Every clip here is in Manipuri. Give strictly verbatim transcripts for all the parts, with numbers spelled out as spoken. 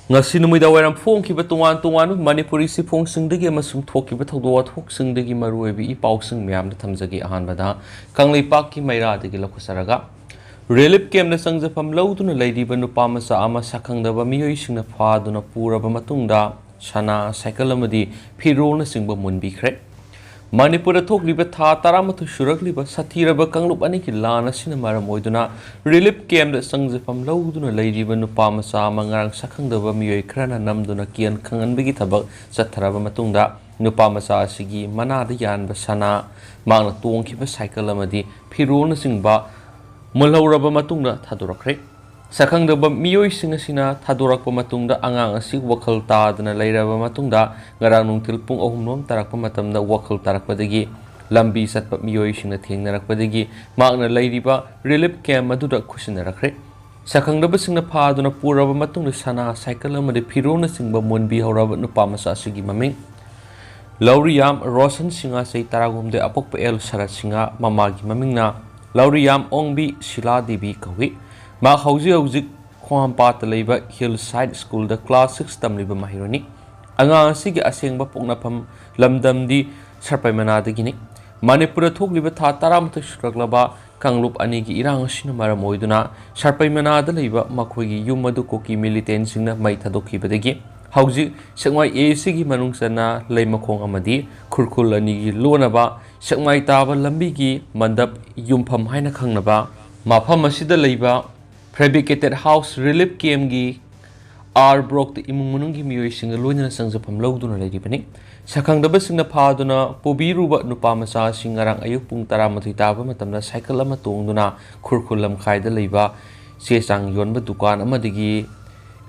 ꯉꯁꯤ ꯅꯨꯃꯤꯗꯥꯡ ꯋꯥꯏꯔꯝ ꯐꯣꯡꯈꯤꯕ ꯇꯣꯉꯥꯟ ꯇꯣꯉꯥꯟꯕ ꯃꯅꯤꯄꯨꯔꯤ ꯁꯤꯐꯣꯡꯁꯤꯡꯗꯒꯤ ꯑꯃꯁꯨꯡ ꯊꯣꯛꯈꯤꯕ ꯊꯧꯗꯣꯛ ꯋꯥꯊꯣꯛꯁꯤꯡꯗꯒꯤ ꯃꯔꯨꯑꯣꯏꯕ ꯏ ꯄꯥꯎꯁꯤꯡ ꯃꯌꯥꯝꯗ ꯊꯝꯖꯒꯦ꯫ ꯑꯍꯥꯟꯕꯗ ꯀꯪꯂꯩꯄꯥꯛꯀꯤ ꯃꯩꯔꯥꯗꯒꯤ ꯂꯧꯈꯠꯆꯔꯒ, ꯔꯤꯂꯤꯐ ꯀꯦꯝꯞꯇ ꯆꯪꯖꯐꯝ ꯂꯧꯗꯨꯅ ꯂꯩꯔꯤꯕ ꯅꯨꯄꯥ ꯃꯆꯥ ꯑꯃ ꯁꯛꯈꯪꯗꯕ ꯃꯤꯑꯣꯏꯁꯤꯡꯅ ꯐꯥꯗꯨꯅ ꯄꯨꯔꯕ ꯃꯇꯨꯡꯗ ꯁꯅꯥ, ꯁꯥꯏꯀꯜ ꯑꯃꯗꯤ ꯐꯤꯔꯣꯜꯅꯆꯤꯡꯕ ꯃꯨꯟꯕꯤꯈ꯭ꯔꯦ꯫ ꯃꯅꯤꯄꯨꯔꯗ ꯊꯣꯛꯂꯤꯕ ꯊꯥ ꯇꯔꯥꯃꯥꯊꯣꯏ ꯁꯨꯔꯛꯂꯤꯕ ꯁꯥꯊꯤꯔꯕ ꯀꯥꯡꯂꯨꯞ ꯑꯅꯤꯒꯤ ꯂꯥꯟ ꯑꯁꯤꯅ ꯃꯔꯝ ꯑꯣꯏꯗꯨꯅ ꯔꯤꯂꯤꯐ ꯀꯦꯝꯞꯇ ꯆꯪꯖꯐꯝ ꯂꯧꯗꯨꯅ ꯂꯩꯔꯤꯕ ꯅꯨꯄꯥ ꯃꯆꯥ ꯑꯃ ꯉꯔꯥꯡ ꯁꯛꯈꯪꯗꯕ ꯃꯤꯑꯣꯏ ꯈꯔꯅ ꯅꯝꯗꯨꯅ ꯀꯤꯍꯟ ꯈꯪꯍꯟꯕꯒꯤ ꯊꯕꯛ ꯆꯠꯊꯔꯕ ꯃꯇꯨꯡꯗ, ꯅꯨꯄꯥ ꯃꯆꯥ ꯑꯁꯤꯒꯤ ꯃꯅꯥꯗ ꯌꯥꯟꯕ ꯁꯅꯥ, ꯃꯍꯥꯛꯅ ꯇꯣꯡꯈꯤꯕ ꯁꯥꯏꯀꯜ ꯑꯃꯗꯤ ꯐꯤꯔꯣꯜꯅꯆꯤꯡꯕ ꯃꯨꯜꯍꯧꯔꯕ ꯃꯇꯨꯡꯗ ꯊꯥꯗꯣꯔꯛꯈ꯭ꯔꯦ꯫ ꯁꯛꯈꯪꯗꯕ ꯃꯤꯑꯣꯏꯁꯤꯡ ꯑꯁꯤꯅ ꯊꯥꯗꯣꯔꯛꯄ ꯃꯇꯨꯡꯗ, ꯑꯉꯥꯡ ꯑꯁꯤ ꯋꯥꯈꯜ ꯇꯥꯗꯅ ꯂꯩꯔꯕ ꯃꯇꯨꯡꯗ, ꯉꯔꯥꯡ ꯅꯨꯡꯊꯤꯜ ꯄꯨꯡ ꯑꯍꯨꯝ ꯂꯣꯝ ꯇꯥꯔꯛꯄ ꯃꯇꯝꯗ ꯋꯥꯈꯜ ꯇꯥꯔꯛꯄꯗꯒꯤ ꯂꯝꯕꯤ ꯆꯠꯄ ꯃꯤꯑꯣꯏꯁꯤꯡꯅ ꯊꯦꯡꯅꯔꯛꯄꯗꯒꯤ ꯃꯍꯥꯛꯅ ꯂꯩꯔꯤꯕ ꯔꯤꯂꯤꯐ ꯀꯦꯝꯞ ꯑꯗꯨꯗ ꯈꯨꯠꯁꯤꯟꯅꯔꯛꯈ꯭ꯔꯦ꯫ ꯁꯛꯈꯪꯗꯕꯁꯤꯡꯅ ꯐꯥꯗꯨꯅ ꯄꯨꯔꯕ ꯃꯇꯨꯡꯗ ꯁꯅꯥ, ꯁꯥꯏꯀꯜ ꯑꯃꯗꯤ ꯐꯤꯔꯣꯜꯅꯆꯤꯡꯕ ꯃꯨꯟꯕꯤꯍꯧꯔꯕ ꯅꯨꯄꯥ ꯃꯆꯥ ꯑꯁꯤꯒꯤ ꯃꯃꯤꯡ ꯂꯧꯔꯤꯌꯥꯝ ꯔꯣꯁꯟ ꯁꯤꯡꯍ, ꯆꯍꯤ ꯇꯔꯥꯍꯨꯝꯗꯣꯏ, ꯑꯄꯣꯛꯄ ꯑꯦꯜ ꯁꯔꯠ ꯁꯤꯡꯍ, ꯃꯃꯥꯒꯤ ꯃꯃꯤꯡꯅ ꯂꯧꯔꯤꯌꯥꯝ ꯑꯣꯡꯕꯤ ꯁꯤꯂꯥ ꯗꯦꯕꯤ ꯀꯧꯏ꯫ ꯃꯍꯥꯛ ꯍꯧꯖꯤꯛ ꯍꯧꯖꯤꯛ ꯈꯣꯡꯍꯥꯝꯄꯥꯠꯇ ꯂꯩꯕ ꯍꯤꯜ ꯁꯥꯏꯠ ꯁ꯭ꯀꯨꯜꯗ ꯀ꯭ꯂꯥꯁ ꯁꯤꯛꯁ ꯇꯝꯂꯤꯕ ꯃꯍꯩꯔꯣꯏꯅꯤ꯫ ꯑꯉꯥꯡ ꯑꯁꯤꯒꯤ ꯑꯁꯦꯡꯕ ꯄꯣꯛꯅꯐꯝ ꯂꯝꯗꯝꯗꯤ ꯁꯔꯄꯩꯃꯅꯥꯗꯒꯤꯅꯤ꯫ ꯃꯅꯤꯄꯨꯔꯗ ꯊꯣꯛꯂꯤꯕ ꯊꯥ ꯇꯔꯥꯃꯥꯊꯣꯏ ꯁꯨꯔꯛꯂꯕ ꯀꯥꯡꯂꯨꯞ ꯑꯅꯤꯒꯤ ꯏꯔꯥꯡ ꯑꯁꯤꯅ ꯃꯔꯝ ꯑꯣꯏꯗꯨꯅ ꯁꯔꯄꯩꯃꯅꯥꯗ ꯂꯩꯕ ꯃꯈꯣꯏꯒꯤ ꯌꯨꯝ ꯑꯗꯨ ꯀꯨꯀꯤ ꯃꯤꯂꯤꯇꯦꯟꯁꯤꯡꯅ ꯃꯩ ꯊꯥꯗꯣꯛꯈꯤꯕꯗꯒꯤ ꯍꯧꯖꯤꯛ ꯁꯦꯛꯃꯥꯏ ꯑꯦ ꯁꯤꯒꯤ ꯃꯅꯨꯡ ꯆꯟꯅ ꯂꯩꯃꯈꯣꯡ ꯑꯃꯗꯤ ꯈꯨꯔꯈꯨꯜ ꯑꯅꯤꯒꯤ ꯂꯣꯟꯅꯕ ꯁꯦꯛꯃꯥꯏ ꯇꯥꯕ ꯂꯝꯕꯤꯒꯤ ꯃꯟꯗꯞ ꯌꯨꯝꯐꯝ ꯍꯥꯏꯅ ꯈꯪꯅꯕ ꯃꯐꯝ ꯑꯁꯤꯗ ꯂꯩꯕ ꯐꯦꯕ꯭ꯔꯤꯀꯦꯇꯦꯠ ꯍꯥꯎꯁ ꯔꯤꯂꯤꯐ ꯀꯦꯝꯞꯀꯤ ꯑꯥꯔ ꯕ꯭ꯂꯣꯛꯇ ꯏꯃꯨꯡ ꯃꯅꯨꯡꯒꯤ ꯃꯤꯑꯣꯏꯁꯤꯡꯒ ꯂꯣꯏꯅꯅ ꯆꯪꯖꯐꯝ ꯂꯧꯗꯨꯅ ꯂꯩꯔꯤꯕꯅꯤ꯫ ꯁꯛꯈꯪꯗꯕꯁꯤꯡꯅ ꯐꯥꯗꯨꯅ ꯄꯨꯕꯤꯔꯨꯕ ꯅꯨꯄꯥ ꯃꯆꯥ ꯑꯁꯤ ꯉꯔꯥꯡ ꯑꯌꯨꯛ ꯄꯨꯡ ꯇꯔꯥꯃꯥꯊꯣꯏ ꯇꯥꯕ ꯃꯇꯝꯗ ꯁꯥꯏꯀꯜ ꯑꯃ ꯇꯣꯡꯗꯨꯅ ꯈꯨꯔꯈꯨꯜ ꯂꯝꯈꯥꯏꯗ ꯂꯩꯕ ꯆꯦ ꯆꯥꯡ ꯌꯣꯟꯕ ꯗꯨꯀꯥꯟ ꯑꯃꯗꯒꯤ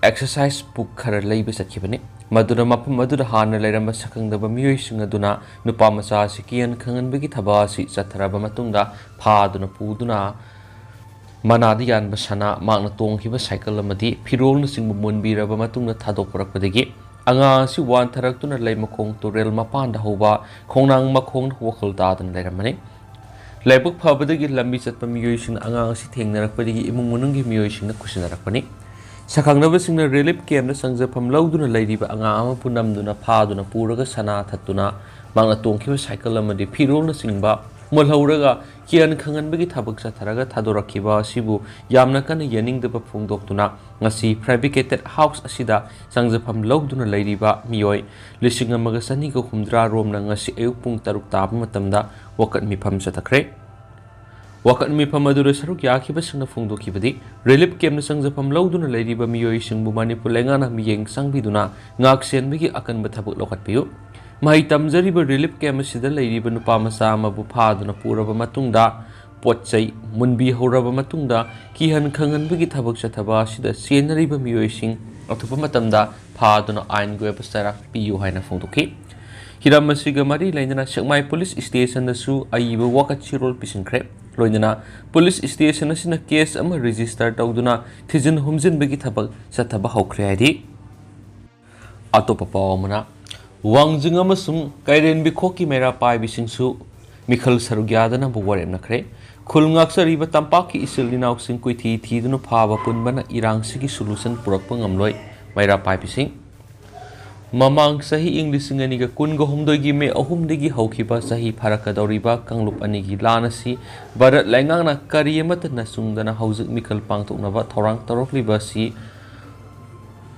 ꯑꯦꯛꯁꯔꯁꯥꯏꯁ ꯕꯨꯛ ꯈꯔ ꯂꯩꯕ ꯆꯠꯈꯤꯕꯅꯤ꯫ ꯃꯗꯨꯅ ꯃꯐꯝ ꯑꯗꯨꯗ ꯍꯥꯟꯅ ꯂꯩꯔꯝꯕ ꯁꯛꯈꯪꯗꯕ ꯃꯤꯑꯣꯏꯁꯤꯡ ꯑꯗꯨꯅ ꯅꯨꯄꯥ ꯃꯆꯥ ꯑꯁꯤ ꯀꯤꯍꯟ ꯈꯪꯍꯟꯕꯒꯤ ꯊꯕꯛ ꯑꯁꯤ ꯆꯠꯊꯔꯕ ꯃꯇꯨꯡꯗ ꯐꯥꯗꯨꯅ ꯄꯨꯗꯨꯅ ꯃꯅꯥꯗ ꯌꯥꯟꯕ ꯁꯅꯥ, ꯃꯍꯥꯛꯅ ꯇꯣꯡꯈꯤꯕ ꯁꯥꯏꯀꯜ ꯑꯃꯗꯤ ꯐꯤꯔꯣꯜꯅꯆꯤꯡꯕ ꯃꯨꯟꯕꯤꯔꯕ ꯃꯇꯨꯡꯗ ꯊꯥꯗꯣꯛꯄꯔꯛꯄꯗꯒꯤ ꯑꯉꯥꯡ ꯑꯁꯤ ꯋꯥꯟꯊꯔꯛꯇꯨꯅ ꯂꯩꯃꯈꯣꯡ ꯇꯨꯔꯦꯜ ꯃꯄꯥꯟꯗ ꯍꯧꯕ ꯈꯣꯡꯅꯥꯡ ꯃꯈꯣꯡꯗ ꯋꯥꯈꯜ ꯇꯥꯗꯨꯅ ꯂꯩꯔꯝꯕꯅꯤ꯫ ꯂꯥꯏꯕꯛ ꯐꯕꯗꯒꯤ ꯂꯝꯕꯤ ꯆꯠꯄ ꯃꯤꯑꯣꯏꯁꯤꯡꯅ ꯑꯉꯥꯡ ꯑꯁꯤ ꯊꯦꯡꯅꯔꯛꯄꯗꯒꯤ ꯏꯃꯨꯡ ꯃꯅꯨꯡꯒꯤ ꯃꯤꯑꯣꯏꯁꯤꯡꯅ ꯈꯨꯠꯁꯤꯟꯅꯔꯛꯄꯅꯤ꯫ ꯁꯛꯈꯪꯅꯕꯁꯤꯡꯅ ꯔꯤꯂꯤꯐ ꯀꯦꯝꯞꯇ ꯆꯪꯖꯐꯝ ꯂꯧꯗꯨꯅ ꯂꯩꯔꯤꯕ ꯑꯉꯥꯡ ꯑꯃꯕꯨ ꯅꯝꯗꯨꯅ ꯐꯥꯗꯨꯅ ꯄꯨꯔꯒ ꯁꯅꯥ ꯊꯠꯇꯨꯅ ꯃꯍꯥꯛꯅ ꯇꯣꯡꯈꯤꯕ ꯁꯥꯏꯀꯜ ꯑꯃꯗꯤ ꯐꯤꯔꯣꯜꯅꯆꯤꯡꯕ ꯃꯨꯜꯍꯧꯔꯒ ꯀꯤꯍꯟ ꯈꯪꯍꯟꯕꯒꯤ ꯊꯕꯛ ꯆꯠꯊꯔꯒ ꯊꯥꯗꯣꯔꯛꯈꯤꯕ ꯑꯁꯤꯕꯨ ꯌꯥꯝꯅ ꯀꯟꯅ ꯌꯥꯅꯤꯡꯗꯕ ꯐꯣꯡꯗꯣꯛꯇꯨꯅ ꯉꯁꯤ ꯐꯦꯕ꯭ꯔꯤꯀꯦꯇꯦꯠ ꯍꯥꯎꯁ ꯑꯁꯤꯗ ꯆꯪꯖꯐꯝ ꯂꯧꯗꯨꯅ ꯂꯩꯔꯤꯕ ꯃꯤꯑꯣꯏ ꯂꯤꯁꯤꯡ ꯑꯃꯒ ꯆꯅꯤꯒ ꯍꯨꯝꯗ꯭ꯔꯥ ꯔꯣꯝꯅ ꯉꯁꯤ ꯑꯌꯨꯛ ꯄꯨꯡ ꯇꯔꯨꯛ ꯇꯥꯕ ꯃꯇꯝꯗ ꯋꯥꯀꯠ ꯃꯤꯐꯝ ꯆꯠꯊꯈ꯭ꯔꯦ꯫ ꯋꯥꯀꯠ ꯃꯤꯐꯝ ꯑꯗꯨꯗ ꯁꯔꯨꯛ ꯌꯥꯈꯤꯕꯁꯤꯡꯅ ꯐꯣꯡꯗꯣꯛꯈꯤꯕꯗꯤ, ꯔꯤꯂꯤꯐ ꯀꯦꯝꯞꯇ ꯆꯪꯖꯐꯝ ꯂꯧꯗꯨꯅ ꯂꯩꯔꯤꯕ ꯃꯤꯑꯣꯏꯁꯤꯡꯕꯨ ꯃꯅꯤꯄꯨꯔ ꯂꯩꯉꯥꯛꯅ ꯃꯤꯠꯌꯦꯡ ꯆꯪꯕꯤꯗꯨꯅ ꯉꯥꯛ ꯁꯦꯟꯕꯒꯤ ꯑꯀꯟꯕ ꯊꯕꯛ ꯂꯧꯈꯠꯄꯤꯌꯨ꯫ ꯃꯍꯩ ꯇꯝꯖꯔꯤꯕ ꯔꯤꯂꯤꯐ ꯀꯦꯝꯞ ꯑꯁꯤꯗ ꯂꯩꯔꯤꯕ ꯅꯨꯄꯥ ꯃꯆꯥ ꯑꯃꯕꯨ ꯐꯥꯗꯨꯅ ꯄꯨꯔꯕ ꯃꯇꯨꯡꯗ, ꯄꯣꯠ ꯆꯩ ꯃꯨꯟꯕꯤꯍꯧꯔꯕ ꯃꯇꯨꯡꯗ, ꯀꯤꯍꯟ ꯈꯪꯍꯟꯕꯒꯤ ꯊꯕꯛ ꯆꯠꯊꯕ ꯑꯁꯤꯗ ꯆꯦꯟꯅꯔꯤꯕ ꯃꯤꯑꯣꯏꯁꯤꯡ ꯑꯊꯨꯕ ꯃꯇꯝꯗ ꯐꯥꯗꯨꯅ ꯑꯥꯏꯟꯒꯤ ꯑꯣꯏꯕ ꯆꯩꯔꯥꯛ ꯄꯤꯌꯨ ꯍꯥꯏꯅ ꯐꯣꯡꯗꯣꯛꯈꯤ꯫ ꯍꯤꯔꯝ ꯑꯁꯤꯒ ꯃꯔꯤ ꯂꯩꯅꯅ ꯁꯦꯛꯃꯥꯏ ꯄꯨꯂꯤꯁ ꯁ꯭ꯇꯦꯁꯟꯗꯁꯨ ꯑꯏꯕ ꯋꯥꯀꯠ ꯆꯦꯔꯣꯜ ꯄꯤꯁꯤꯟꯈ꯭ꯔꯦ꯫ ꯂꯣꯏꯅꯅ ꯄꯨꯂꯤꯁ ꯁ꯭ꯇꯦꯁꯟ ꯑꯁꯤꯅ ꯀꯦꯁ ꯑꯃ ꯔꯦꯖꯤꯁꯇꯔ ꯇꯧꯗꯨꯅ ꯊꯤꯖꯤꯟ ꯍꯨꯝꯖꯤꯟꯕꯒꯤ ꯊꯕꯛ ꯆꯠꯊꯕ ꯍꯧꯈ꯭ꯔꯦ ꯍꯥꯏꯔꯤ꯫ ꯑꯇꯣꯞꯄ ꯄꯥꯎ ꯑꯃꯅ, ꯋꯥꯡꯖꯤꯡ ꯑꯃꯁꯨꯡ ꯀꯩꯔꯦꯝꯕꯤꯈꯣꯛꯀꯤ ꯃꯩꯔꯥ ꯄꯥꯏꯕꯤꯁꯤꯡꯁꯨ ꯃꯤꯈꯜ ꯁꯔꯨꯛ ꯌꯥꯗꯅꯕ ꯋꯥꯔꯦꯞꯅꯈ꯭ꯔꯦ꯫ ꯈꯨꯜ ꯉꯥꯛꯆꯔꯤꯕ ꯇꯝꯄꯥꯛꯀꯤ ꯏꯆꯤꯜ ꯏꯅꯥꯎꯁꯤꯡ ꯀꯣꯏꯊꯤ ꯊꯤꯗꯨꯅ ꯐꯥꯕ ꯄꯨꯟꯕꯅ ꯏꯔꯥꯡꯁꯤꯒꯤ ꯁꯣꯂꯨꯁꯟ ꯄꯨꯔꯛꯄ ꯉꯝꯂꯣꯏ, ꯃꯩꯔꯥ ꯄꯥꯏꯕꯤꯁꯤꯡ꯫ ꯃꯃꯥꯡ ꯆꯍꯤ ꯏꯪ ꯂꯤꯁꯤꯡ ꯑꯅꯤꯒ ꯀꯨꯟꯒ ꯍꯨꯝꯗꯣꯏꯒꯤ ꯃꯦ ꯑꯍꯨꯝꯗꯒꯤ ꯍꯧꯈꯤꯕ ꯆꯍꯤ ꯐꯥꯔꯛꯀꯗꯧꯔꯤꯕ ꯀꯥꯡꯂꯨꯞ ꯑꯅꯤꯒꯤ ꯂꯥꯟ ꯑꯁꯤ ꯚꯥꯔꯠ ꯂꯩꯉꯥꯛꯅ ꯀꯔꯤ ꯑꯃꯠꯇ ꯅꯆꯨꯡꯗꯅ ꯍꯧꯖꯤꯛ ꯃꯤꯈꯜ ꯄꯥꯡꯊꯣꯛꯅꯕ ꯊꯧꯔꯥꯡ ꯇꯧꯔꯛꯂꯤꯕ ꯑꯁꯤ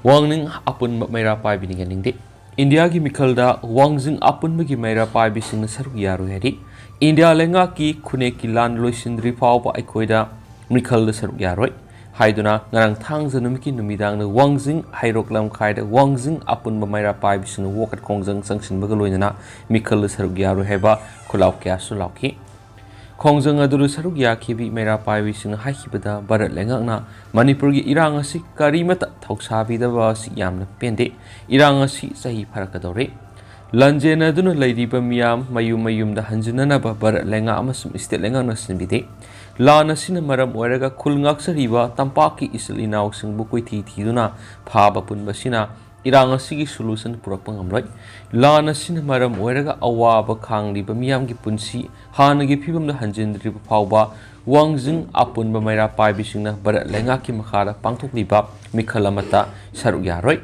ꯋꯥꯡꯅꯤꯡ ꯑꯄꯨꯟꯕ ꯃꯩꯔꯥ ꯄꯥꯏꯕꯤꯅ ꯌꯥꯅꯤꯡꯗꯦ꯫ ꯏꯟꯗꯤꯌꯥꯒꯤ ꯃꯤꯈꯜꯗ ꯋꯥꯡꯖꯤꯡ ꯑꯄꯨꯟꯕꯒꯤ ꯃꯩꯔꯥ ꯄꯥꯏꯕꯤꯁꯤꯡꯅ ꯁꯔꯨꯛ ꯌꯥꯔꯣꯏ ꯍꯥꯏꯔꯤ꯫ ꯏꯟꯗꯤꯌꯥ ꯂꯩꯉꯥꯛꯀꯤ ꯈꯨꯟꯅꯦꯛꯀꯤ ꯂꯥꯟ ꯂꯣꯏꯁꯤꯟꯗ꯭ꯔꯤ ꯐꯥꯎꯕ ꯑꯩꯈꯣꯏꯗ ꯃꯤꯈꯜꯗ ꯁꯔꯨꯛ ꯌꯥꯔꯣꯏ ꯍꯥꯏꯗꯨꯅ ꯉꯔꯥꯡ ꯊꯥꯡꯖ ꯅꯨꯃꯤꯠꯀꯤ ꯅꯨꯃꯤꯗꯥꯡꯗ ꯋꯥꯡꯖꯤꯡ ꯍꯩꯔꯣꯛ ꯂꯝꯈꯥꯏꯗ ꯋꯥꯡꯖꯤꯡ ꯑꯄꯨꯟꯕ ꯃꯩꯔꯥ ꯄꯥꯏꯕꯤꯁꯤꯡꯅ ꯋꯥꯀꯠ ꯈꯣꯡꯖꯪ ꯆꯪꯁꯤꯟꯕꯒ ꯂꯣꯏꯅꯅ ꯃꯤꯈꯜꯗ ꯁꯔꯨꯛ ꯌꯥꯔꯣꯏ ꯍꯥꯏꯕ ꯈꯨꯜꯂꯥꯎ ꯀꯌꯥꯁꯨ ꯂꯥꯎꯈꯤ꯫ ꯈꯣꯡꯖꯪ ꯑꯗꯨꯗ ꯁꯔꯨꯛ ꯌꯥꯈꯤꯕꯤ ꯃꯩꯔꯥ ꯄꯥꯏꯕꯤꯁꯤꯡꯅ ꯍꯥꯏꯈꯤꯕꯗ, ꯚꯥꯔꯠ ꯂꯩꯉꯥꯛꯅ ꯃꯅꯤꯄꯨꯔꯒꯤ ꯏꯔꯥꯡ ꯑꯁꯤ ꯀꯔꯤꯃꯠꯇ ꯊꯧꯁꯥꯕꯤꯗꯕ ꯑꯁꯤ ꯌꯥꯝꯅ ꯄꯦꯟꯗꯦ꯫ ꯏꯔꯥꯡ ꯑꯁꯤ ꯆꯍꯤ ꯐꯥꯔꯛꯀꯗꯧꯔꯦ꯫ ꯂꯥꯟꯖꯦꯟꯅꯗꯨꯅ ꯂꯩꯔꯤꯕ ꯃꯤꯌꯥꯝ ꯃꯌꯨꯝ ꯃꯌꯨꯝꯗ ꯍꯟꯖꯤꯟꯅꯅꯕ ꯚꯥꯔꯠ ꯂꯩꯉꯥꯛ ꯑꯃꯁꯨꯡ ꯁ꯭ꯇꯦꯠ ꯂꯩꯉꯥꯛꯅ ꯁꯤꯟꯕꯤꯗꯦ꯫ ꯂꯥꯟ ꯑꯁꯤꯅ ꯃꯔꯝ ꯑꯣꯏꯔꯒ ꯈꯨꯜ ꯉꯥꯛꯆꯔꯤꯕ ꯇꯝꯄꯥꯛꯀꯤ ꯏꯆꯤꯜ ꯏꯅꯥꯎꯁꯤꯡꯕꯨ ꯀꯣꯏꯊꯤ ꯊꯤꯗꯨꯅ ꯐꯥꯕ ꯄꯨꯟꯕꯁꯤꯅ ꯏꯔꯥꯡ ꯑꯁꯤꯒꯤ solution ꯄꯨꯔꯛꯄ ꯉꯝꯂꯣꯏ꯫ ꯂꯥꯟ ꯑꯁꯤꯅ ꯃꯔꯝ ꯑꯣꯏꯔꯒ ꯑꯋꯥꯕ ꯈꯥꯡꯂꯤꯕ ꯃꯤꯌꯥꯝꯒꯤ ꯄꯨꯟꯁꯤ ꯍꯥꯟꯅꯒꯤ ꯐꯤꯕꯝꯗ ꯍꯟꯖꯤꯟꯗ꯭ꯔꯤꯕ ꯐꯥꯎꯕ ꯋꯥꯡꯖꯤꯡ ꯑꯄꯨꯟꯕ ꯃꯩꯔꯥ ꯄꯥꯏꯕꯤꯁꯤꯡꯅ ꯚꯥꯔꯠ ꯂꯩꯉꯥꯛꯀꯤ ꯃꯈꯥꯗ ꯄꯥꯡꯊꯣꯛꯂꯤꯕ ꯃꯤꯈꯜ ꯑꯃꯠꯇ ꯁꯔꯨꯛ ꯌꯥꯔꯣꯏ꯫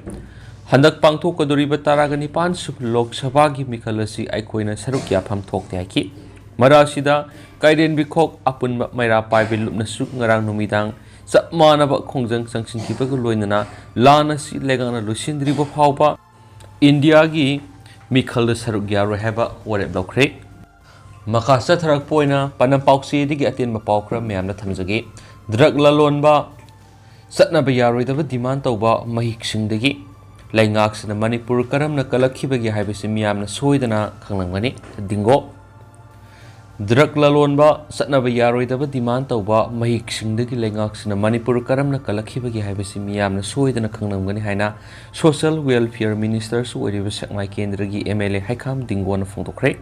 ꯍꯟꯗꯛ ꯄꯥꯡꯊꯣꯛꯀꯗꯧꯔꯤꯕ ꯇꯔꯥꯒ ꯅꯤꯄꯥꯟ ꯁꯨꯕ ꯂꯣꯛ ꯁꯚꯥꯒꯤ ꯃꯤꯈꯜ ꯑꯁꯤ ꯑꯩꯈꯣꯏꯅ ꯁꯔꯨꯛ ꯌꯥꯐꯝ ꯊꯣꯛꯇꯦ ꯍꯥꯏꯈꯤ꯫ ꯃꯔꯛ ꯑꯁꯤꯗ ꯀꯩꯔꯦꯟ ꯕꯤꯈꯣꯛ ꯑꯄꯨꯟꯕ ꯃꯩꯔꯥ ꯄꯥꯏꯕꯤ ꯂꯨꯞꯅꯁꯨ ꯉꯔꯥꯡ ꯅꯨꯃꯤꯗꯥꯡ ꯆꯞ ꯃꯥꯟꯅꯕ ꯈꯣꯡꯖꯪ ꯆꯪꯁꯤꯟꯈꯤꯕꯒ ꯂꯣꯏꯅꯅ ꯂꯥꯟ ꯑꯁꯤ ꯂꯩꯉꯥꯛꯅ ꯂꯣꯏꯁꯤꯟꯗ꯭ꯔꯤꯕ ꯐꯥꯎꯕ ꯏꯟꯗꯤꯌꯥꯒꯤ ꯃꯤꯈꯜꯗ ꯁꯔꯨꯛ ꯌꯥꯔꯣꯏ ꯍꯥꯏꯕ ꯋꯥꯔꯦꯞ ꯂꯧꯈ꯭ꯔꯦ꯫ ꯃꯈꯥ ꯆꯠꯊꯔꯛꯄ ꯑꯣꯏꯅ ꯄꯥꯟꯗꯝ ꯄꯥꯎꯆꯦꯗꯒꯤ ꯑꯇꯦꯟꯕ ꯄꯥꯎ ꯈꯔ ꯃꯌꯥꯝꯗ ꯊꯝꯖꯒꯦ꯫ ꯗ꯭ꯔꯒ ꯂꯂꯣꯟꯕ ꯆꯠꯅꯕ ꯌꯥꯔꯣꯏꯗꯕ demand ꯇꯧꯕ ꯃꯍꯤꯛꯁꯤꯡꯗꯒꯤ ꯂꯩꯉꯥꯛꯁꯤꯅ ꯃꯅꯤꯄꯨꯔ ꯀꯔꯝꯅ ꯀꯜꯂꯛꯈꯤꯕꯒꯦ ꯍꯥꯏꯕꯁꯤ ꯃꯤꯌꯥꯝꯅ ꯁꯣꯏꯗꯅ ꯈꯪꯂꯝꯒꯅꯤ꯫ ꯗꯤꯡꯒꯣ꯫ ꯗ꯭ꯔꯒ ꯂꯂꯣꯟꯕ ꯆꯠꯅꯕ ꯌꯥꯔꯣꯏꯗꯕ demand ꯇꯧꯕ ꯃꯍꯤꯛꯁꯤꯡꯗꯒꯤ ꯂꯩꯉꯥꯛꯁꯤꯅ ꯃꯅꯤꯄꯨꯔ ꯀꯔꯝꯅ ꯀꯜꯂꯛꯈꯤꯕꯒꯦ ꯍꯥꯏꯕꯁꯤ ꯃꯤꯌꯥꯝꯅ ꯁꯣꯏꯗꯅ ꯈꯪꯂꯝꯒꯅꯤ ꯍꯥꯏꯅ Social Welfare Ministerꯁꯨ ꯑꯣꯏꯔꯤꯕ ꯁꯦꯛꯃꯥꯏ ꯀꯦꯟꯗ꯭ꯔꯒꯤ MLA ꯍꯩꯈꯥꯝ ꯗꯤꯡꯒꯣꯅ ꯐꯣꯡꯗꯣꯛꯈ꯭ꯔꯦ꯫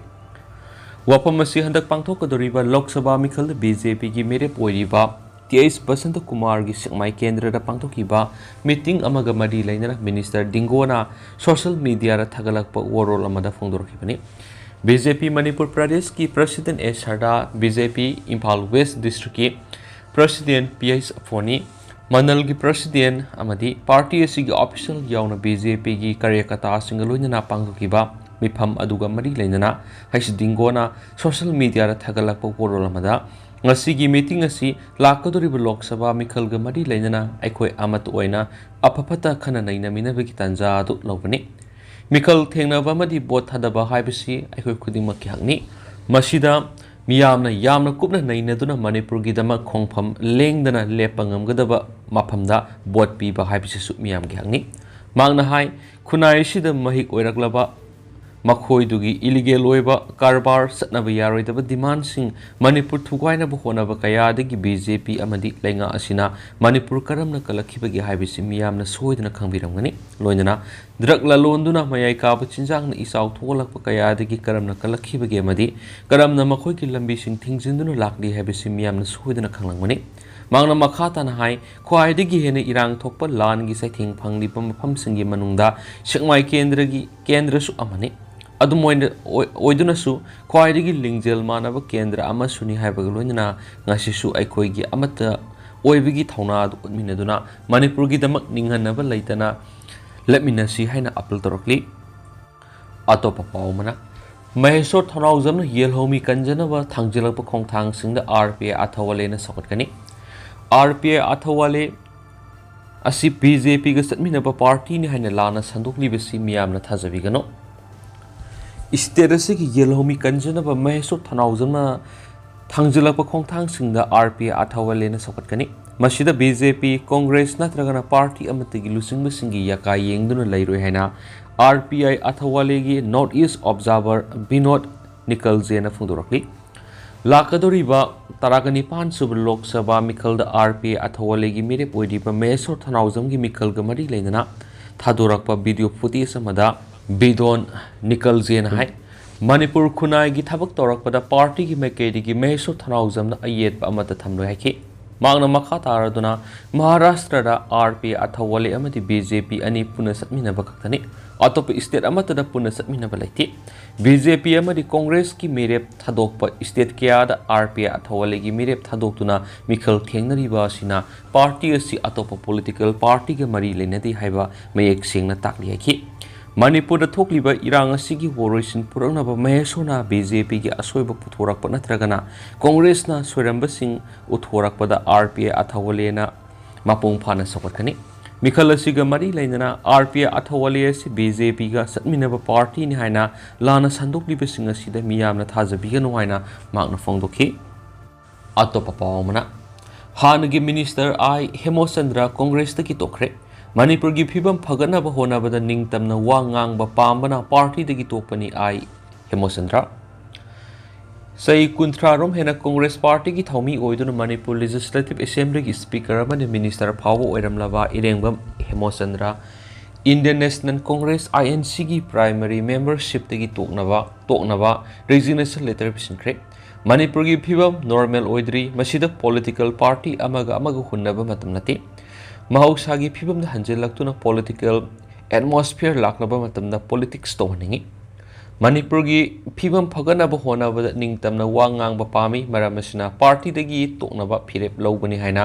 ꯋꯥꯐꯝ ꯑꯁꯤ ꯍꯟꯗꯛ ꯄꯥꯡꯊꯣꯛꯀꯗꯧꯔꯤꯕ ꯂꯣꯛ ꯁꯚꯥ ꯃꯤꯈꯜꯗ BJPꯒꯤ ꯃꯤꯔꯦꯞ ꯑꯣꯏꯔꯤꯕ ꯇꯤ ꯑꯩꯆ ꯕꯁꯟꯇ ꯀꯨꯃꯥꯔꯒꯤ ꯁꯦꯛꯃꯥꯏ ꯀꯦꯟꯗ꯭ꯔꯗ ꯄꯥꯡꯊꯣꯛꯈꯤꯕ meeting ꯑꯃꯒ ꯃꯔꯤ ꯂꯩꯅꯅ Minister ꯗꯤꯡꯒꯣꯅ social mediaꯗ ꯊꯥꯒꯠꯂꯛꯄ ꯋꯥꯔꯣꯜ ꯑꯃꯗ ꯐꯣꯡꯗꯣꯔꯛꯈꯤꯕꯅꯤ꯫ BJP ꯃꯅꯤꯄꯨꯔ ꯄ꯭ꯔꯗꯦꯁꯀꯤ President A Sarda, BJP Imphal West Districtꯀꯤ President ꯄꯤ ꯑꯩꯆ ꯑꯐꯣꯅꯤ, ꯃꯟꯗꯜꯒꯤ President ꯑꯃꯗꯤ party ꯑꯁꯤꯒꯤ official ꯌꯥꯎꯅ BJPꯒꯤ ꯀꯥꯔꯌꯀꯔꯇꯥꯁꯤꯡꯒ ꯂꯣꯏꯅꯅ ꯄꯥꯡꯊꯣꯛꯈꯤꯕ ꯃꯤꯐꯝ ꯑꯗꯨꯒ ꯃꯔꯤ ꯂꯩꯅꯅ ꯍꯩꯁ ꯗꯤꯡꯒꯣꯅ social mediaꯗ ꯊꯥꯒꯠꯂꯛꯄ ꯋꯥꯔꯣꯜ ꯑꯃꯗ, ꯉꯁꯤꯒꯤ meeting ꯑꯁꯤ ꯂꯥꯛꯀꯗꯧꯔꯤꯕ ꯂꯣꯛ ꯁꯚꯥ ꯃꯤꯈꯜꯒ ꯃꯔꯤ ꯂꯩꯅꯅ ꯑꯩꯈꯣꯏ ꯑꯃꯠꯇ ꯑꯣꯏꯅ ꯑꯐ ꯐꯠꯇ ꯈꯟꯅ ꯅꯩꯅꯃꯤꯟꯅꯕꯒꯤ ꯇꯥꯟꯖꯥ ꯑꯗꯨ ꯂꯧꯕꯅꯤ꯫ ꯃꯤꯈꯜ ꯊꯦꯡꯅꯕ ꯑꯃꯗꯤ ꯚꯣꯠ ꯊꯥꯗꯕ ꯍꯥꯏꯕꯁꯤ ꯑꯩꯈꯣꯏ ꯈꯨꯗꯤꯡꯃꯛꯀꯤ ꯍꯛꯅꯤ꯫ ꯃꯁꯤꯗ ꯃꯤꯌꯥꯝꯅ ꯌꯥꯝꯅ ꯀꯨꯞꯅ ꯅꯩꯅꯗꯨꯅ ꯃꯅꯤꯄꯨꯔꯒꯤꯗꯃꯛ ꯈꯣꯡꯐꯝ ꯂꯦꯡꯗꯅ ꯂꯦꯞꯄ ꯉꯝꯒꯗꯕ ꯃꯐꯝꯗ ꯚꯣꯠ ꯄꯤꯕ ꯍꯥꯏꯕꯁꯤꯁꯨ ꯃꯤꯌꯥꯝꯒꯤ ꯍꯛꯅꯤ꯫ ꯃꯍꯥꯛꯅ ꯍꯥꯏ, ꯈꯨꯟꯅꯥꯏ ꯑꯁꯤꯗ ꯃꯍꯤꯛ ꯑꯣꯏꯔꯛꯂꯕ ꯃꯈꯣꯏꯗꯨꯒꯤ illegal ꯑꯣꯏꯕ ꯀꯔꯕꯥꯔ, ꯆꯠꯅꯕ ꯌꯥꯔꯣꯏꯗꯕ demandꯁꯤꯡ, ꯃꯅꯤꯄꯨꯔ ꯊꯨꯒꯥꯏꯅꯕ ꯍꯣꯠꯅꯕ ꯀꯌꯥꯗꯒꯤ BJP ꯑꯃꯗꯤ ꯂꯩꯉꯥꯛ ꯑꯁꯤꯅ ꯃꯅꯤꯄꯨꯔ ꯀꯔꯝꯅ ꯀꯜꯂꯛꯈꯤꯕꯒꯦ ꯍꯥꯏꯕꯁꯤ ꯃꯤꯌꯥꯝꯅ ꯁꯣꯏꯗꯅ ꯈꯪꯕꯤꯔꯝꯒꯅꯤ꯫ ꯂꯣꯏꯅꯅ ꯗ꯭ꯔꯒ ꯂꯂꯣꯟꯗꯨꯅ ꯃꯌꯥꯏ ꯀꯥꯕ ꯆꯤꯟꯖꯥꯛꯅ ꯏꯆꯥꯎ ꯊꯣꯛꯍꯜꯂꯛꯄ ꯀꯌꯥꯗꯒꯤ ꯀꯔꯝꯅ ꯀꯜꯂꯛꯈꯤꯕꯒꯦ ꯑꯃꯗꯤ ꯀꯔꯝꯅ ꯃꯈꯣꯏꯒꯤ ꯂꯝꯕꯤꯁꯤꯡ ꯊꯤꯡꯖꯤꯟꯗꯨꯅ ꯂꯥꯛꯂꯤ ꯍꯥꯏꯕꯁꯤ ꯃꯤꯌꯥꯝꯅ ꯁꯣꯏꯗꯅ ꯈꯪꯂꯝꯒꯅꯤ꯫ ꯃꯍꯥꯛꯅ ꯃꯈꯥ ꯇꯥꯅ ꯍꯥꯏ, ꯈ꯭ꯋꯥꯏꯗꯒꯤ ꯍꯦꯟꯅ ꯏꯔꯥꯡ ꯊꯣꯛꯄ ꯂꯥꯟꯒꯤ ꯆꯩꯊꯦꯡ ꯐꯪꯂꯤꯕ ꯃꯐꯝꯁꯤꯡꯒꯤ ꯃꯅꯨꯡꯗ ꯁꯦꯛꯃꯥꯏ ꯀꯦꯟꯗ꯭ꯔꯒꯤ, ꯀꯦꯟꯗ꯭ꯔꯁꯨ ꯑꯃꯅꯤ꯫ ꯑꯗꯨꯝ ꯑꯣꯏꯅ, ꯑꯣꯏ-, ꯑꯣꯏꯗꯨꯅꯁꯨ ꯈ꯭ꯋꯥꯏꯗꯒꯤ ꯂꯤꯡꯖꯦꯜ ꯃꯥꯟꯅꯕ ꯀꯦꯟꯗ꯭ꯔ ꯑꯃꯁꯨꯅꯤ ꯍꯥꯏꯕꯒ ꯂꯣꯏꯅꯅ ꯉꯁꯤꯁꯨ ꯑꯩꯈꯣꯏꯒꯤ ꯑꯃꯠꯇ ꯑꯣꯏꯕꯒꯤ ꯊꯧꯅꯥ ꯑꯗꯨ ꯎꯠꯃꯤꯟꯅꯗꯨꯅ ꯃꯅꯤꯄꯨꯔꯒꯤꯗꯃꯛ ꯅꯤꯡꯍꯟꯅꯕ ꯂꯩꯇꯅ ꯂꯦꯞꯃꯤꯟꯅꯁꯤ ꯍꯥꯏꯅ ꯑꯥꯄꯤꯜ ꯇꯧꯔꯛꯂꯤ꯫ ꯑꯇꯣꯞꯄ ꯄꯥꯎ ꯑꯃꯅ, ꯃꯍꯦꯁꯣꯔ ꯊꯧꯅꯥꯎꯖꯝꯅ ꯌꯦꯜꯍꯧꯃꯤ ꯀꯟꯖꯅꯕ ꯊꯥꯡꯖꯤꯜꯂꯛꯄ ꯈꯣꯡꯊꯥꯡꯁꯤꯡꯗ R P I ꯑꯥꯊꯥ ꯋꯥꯂꯦꯅ ꯁꯧꯒꯠꯀꯅꯤ꯫ R P I ꯑꯥꯊꯥ ꯋꯥꯂꯦ ꯑꯁꯤ ꯕꯤ ꯖꯦ ꯄꯤꯒ ꯆꯠꯃꯤꯟꯅꯕ ꯄꯥꯔꯇꯤꯅꯤ ꯍꯥꯏꯅ ꯂꯥꯟꯅ ꯁꯟꯗꯣꯛꯂꯤꯕꯁꯤ ꯃꯤꯌꯥꯝꯅ ꯊꯥꯖꯕꯤꯒꯅꯨ꯫ ꯁ꯭ꯇꯦꯠ ꯑꯁꯤꯒꯤ ꯌꯦꯜꯍꯧꯃꯤ ꯀꯟꯖꯅꯕ ꯃꯍꯦꯁꯣꯔ ꯊꯧꯅꯥꯎꯖꯝꯅ ꯊꯥꯡꯖꯤꯜꯂꯛꯄ ꯈꯣꯡꯊꯥꯡꯁꯤꯡꯗ ꯑꯥꯔ ꯄꯤ ꯑꯥꯏ ꯑꯥꯊꯥ ꯋꯥꯂꯦꯅ ꯁꯧꯒꯠꯀꯅꯤ꯫ ꯃꯁꯤꯗ ꯕꯤ ꯖꯦ ꯄꯤ, ꯀꯣꯡꯒ꯭ꯔꯦꯁ ꯅꯠꯇ꯭ꯔꯒꯅ ꯄꯥꯔꯇꯤ ꯑꯃꯠꯇꯒꯤ ꯂꯨꯆꯤꯡꯕꯁꯤꯡꯒꯤ ꯌꯥꯀꯥ ꯌꯦꯡꯗꯨꯅ ꯂꯩꯔꯣꯏ ꯍꯥꯏꯅ ꯑꯥꯔ ꯄꯤ ꯑꯥꯏ ꯑꯥꯊꯥ ꯋꯥꯂꯦꯒꯤ ꯅꯣꯔꯠ ꯏꯁ ꯑꯣꯕꯖꯥꯔꯚꯔ ꯕꯤꯅꯣꯗ ꯅꯤꯀꯜꯖꯦꯅ ꯐꯣꯡꯗꯣꯔꯛꯂꯤ꯫ ꯂꯥꯛꯀꯗꯧꯔꯤꯕ ꯇꯔꯥꯒ ꯅꯤꯄꯥꯟ ꯁꯨꯕ Lok Sabha ꯃꯤꯈꯜꯗ R P I ꯑꯥꯊꯥ ꯋꯥꯂꯦꯒꯤ ꯃꯤꯔꯦꯞ ꯑꯣꯏꯔꯤꯕ ꯃꯍꯦꯁꯣꯔ ꯊꯧꯅꯥꯎꯖꯝꯒꯤ ꯃꯤꯈꯜꯒ ꯃꯔꯤ ꯂꯩꯅꯅ ꯊꯥꯗꯣꯔꯛꯄ ꯚꯤꯗꯤꯑꯣ ꯐꯨꯇꯦꯖ ꯑꯃꯗ ꯕꯤꯗꯣꯟ ꯅꯤꯀꯜꯖꯦꯅ ꯍꯥꯏ, ꯃꯅꯤꯄꯨꯔ ꯈꯨꯟꯅꯥꯏꯒꯤ ꯊꯕꯛ ꯇꯧꯔꯛꯄꯗ ꯄꯥꯔꯇꯤꯒꯤ ꯃꯥꯏꯀꯩꯗꯒꯤ ꯃꯍꯦꯁꯣꯔ ꯊꯧꯅꯥꯎꯖꯝꯅ ꯑꯌꯦꯠꯄ ꯑꯃꯠꯇ ꯊꯝꯂꯣꯏ ꯍꯥꯏꯈꯤ꯫ ꯃꯍꯥꯛꯅ ꯃꯈꯥ ꯇꯥꯔꯗꯨꯅ ꯃꯍꯥꯔꯥꯁꯇ꯭ꯔꯗ ꯑꯥꯔ ꯄꯤ ꯑꯥꯏ ꯑꯥꯊꯥ ꯋꯥꯂꯦ ꯑꯃꯗꯤ ꯕꯤ ꯖꯦ ꯄꯤ ꯑꯅꯤ ꯄꯨꯟꯅ ꯆꯠꯃꯤꯟꯅꯕ ꯈꯛꯇꯅꯤ꯫ ꯑꯇꯣꯞꯄ ꯁ꯭ꯇꯦꯠ ꯑꯃꯠꯇꯗ ꯄꯨꯟꯅ ꯆꯠꯃꯤꯟꯅꯕ ꯂꯩꯇꯦ꯫ ꯕꯤ ꯖꯦ ꯄꯤ ꯑꯃꯗꯤ ꯀꯣꯡꯒ꯭ꯔꯦꯁꯀꯤ ꯃꯤꯔꯦꯞ ꯊꯥꯗꯣꯛꯄ ꯁ꯭ꯇꯦꯠ ꯀꯌꯥꯗ ꯑꯥꯔ ꯄꯤ ꯑꯥꯏ ꯑꯥꯊꯥ ꯋꯥꯂꯦꯒꯤ ꯃꯤꯔꯦꯞ ꯊꯥꯗꯣꯛꯇꯨꯅ ꯃꯤꯈꯜ ꯊꯦꯡꯅꯔꯤꯕ ꯑꯁꯤꯅ ꯄꯥꯔꯇꯤ ꯑꯁꯤ ꯑꯇꯣꯞꯄ ꯄꯣꯂꯤꯇꯤꯀꯦꯜ ꯄꯥꯔꯇꯤꯒ ꯃꯔꯤ ꯂꯩꯅꯗꯦ ꯍꯥꯏꯕ ꯃꯌꯦꯛ ꯁꯦꯡꯅ ꯇꯥꯛꯂꯤ ꯍꯥꯏꯈꯤ꯫ ꯃꯅꯤꯄꯨꯔꯗ ꯊꯣꯛꯂꯤꯕ ꯏꯔꯥꯡ ꯑꯁꯤꯒꯤ ꯋꯥꯔꯣꯏꯁꯤꯟ ꯄꯨꯔꯛꯅꯕ ꯃꯍꯦꯁꯣꯔꯅ ꯕꯤ ꯖꯦ ꯄꯤꯒꯤ ꯑꯁꯣꯏꯕ ꯄꯨꯊꯣꯔꯛꯄ ꯅꯠꯇ꯭ꯔꯒꯅ ꯀꯣꯡꯒ꯭ꯔꯦꯁꯅ ꯁꯣꯏꯔꯝꯕꯁꯤꯡ ꯎꯠꯊꯣꯔꯛꯄꯗ ꯑꯥꯔ ꯄꯤ ꯑꯥꯏ ꯑꯥꯊꯥ ꯋꯥꯂꯦꯅ ꯃꯄꯨꯡ ꯐꯥꯅ ꯁꯧꯒꯠꯀꯅꯤ꯫ ꯃꯤꯈꯜ ꯑꯁꯤꯒ ꯃꯔꯤ ꯂꯩꯅꯅ ꯑꯥꯔ ꯄꯤ ꯑꯥꯏ ꯑꯥꯊꯥ ꯋꯥꯂꯦ ꯑꯁꯤ ꯕꯤ ꯖꯦ ꯄꯤꯒ ꯆꯠꯃꯤꯟꯅꯕ ꯄꯥꯔꯇꯤꯅꯤ ꯍꯥꯏꯅ ꯂꯥꯟꯅ ꯁꯟꯗꯣꯛꯂꯤꯕꯁꯤꯡ ꯑꯁꯤꯗ ꯃꯤꯌꯥꯝꯅ ꯊꯥꯖꯕꯤꯒꯅꯨ ꯍꯥꯏꯅ ꯃꯍꯥꯛꯅ ꯐꯣꯡꯗꯣꯛꯈꯤ꯫ ꯑꯇꯣꯞꯄ ꯄꯥꯎ ꯑꯃꯅ, ꯍꯥꯟꯅꯒꯤ ꯃꯤꯅꯤꯁꯇꯔ ꯑꯥꯏ ꯍꯦꯃꯣꯆꯟꯗ꯭ꯔ ꯀꯣꯡꯒ꯭ꯔꯦꯁꯇꯒꯤ ꯇꯣꯛꯈ꯭ꯔꯦ꯫ ꯃꯅꯤꯄꯨꯔꯒꯤ ꯐꯤꯕꯝ ꯐꯒꯠꯅꯕ ꯍꯣꯠꯅꯕꯗ ꯅꯤꯡꯇꯝꯅ ꯋꯥ ꯉꯥꯡꯕ ꯄꯥꯝꯕꯅ ꯄꯥꯔꯇꯤꯗꯒꯤ ꯇꯣꯛꯄꯅꯤ ꯑꯥꯏ ꯍꯦꯃꯣꯆꯟꯗ꯭ꯔ꯫ ꯆꯍꯤ ꯀꯨꯟꯊ꯭ꯔꯥ ꯔꯣꯝ ꯍꯦꯟꯅ ꯀꯣꯡꯒ꯭ꯔꯦꯁ ꯄꯥꯔꯇꯤꯒꯤ ꯊꯧꯃꯤ ꯑꯣꯏꯗꯨꯅ ꯃꯅꯤꯄꯨꯔ ꯂꯦꯖꯤꯁꯂꯦꯇꯤꯚ ꯑꯦꯁꯦꯝꯕ꯭ꯂꯤꯒꯤ ꯁ꯭ꯄꯤꯀꯔ ꯑꯃꯗꯤ ꯃꯤꯅꯤꯁꯇꯔ ꯐꯥꯎꯕ ꯑꯣꯏꯔꯝꯂꯕ Irengbam Hemochandra Indian national Congress, I N ꯁꯤꯒꯤ ꯄ꯭ꯔꯥꯏꯃꯔꯤ ꯃꯦꯝꯕꯔꯁꯤꯞꯇꯒꯤ ꯇꯣꯛꯅꯕ, ꯇꯣꯛꯅꯕ ꯔꯤꯖꯤꯒꯅꯦꯁꯟ ꯂꯦꯇꯔ ꯄꯤꯁꯤꯟꯈ꯭ꯔꯦ꯫ ꯃꯅꯤꯄꯨꯔꯒꯤ ꯐꯤꯕꯝ ꯅꯣꯔꯃꯦꯜ ꯑꯣꯏꯗ꯭ꯔꯤ꯫ ꯃꯁꯤꯗ ꯄꯣꯂꯤꯇꯤꯀꯦꯜ ꯄꯥꯔꯇꯤ ꯑꯃꯒ ꯑꯃꯒ ꯍꯨꯟꯅꯕ ꯃꯇꯝ ꯅꯠꯇꯦ꯫ ꯃꯍꯧꯁꯥꯒꯤ ꯐꯤꯕꯝꯗ ꯍꯟꯖꯤꯜꯂꯛꯇꯨꯅ ꯄꯣꯂꯤꯇꯤꯀꯦꯜ ꯑꯦꯠꯃꯣꯁꯐꯤꯌꯔ ꯂꯥꯛꯅꯕ ꯃꯇꯝꯗ ꯄꯣꯂꯤꯇꯤꯛꯁ ꯇꯧꯍꯟꯅꯤꯡꯏ꯫ ꯃꯅꯤꯄꯨꯔꯒꯤ ꯐꯤꯕꯝ ꯐꯒꯠꯅꯕ ꯍꯣꯠꯅꯕꯗ ꯅꯤꯡꯇꯝꯅ ꯋꯥ ꯉꯥꯡꯕ ꯄꯥꯝꯃꯤ꯫ ꯃꯔꯝ ꯑꯁꯤꯅ ꯄꯥꯔꯇꯤꯗꯒꯤ ꯇꯣꯛꯅꯕ ꯐꯤꯔꯦꯞ ꯂꯧꯒꯅꯤ ꯍꯥꯏꯅ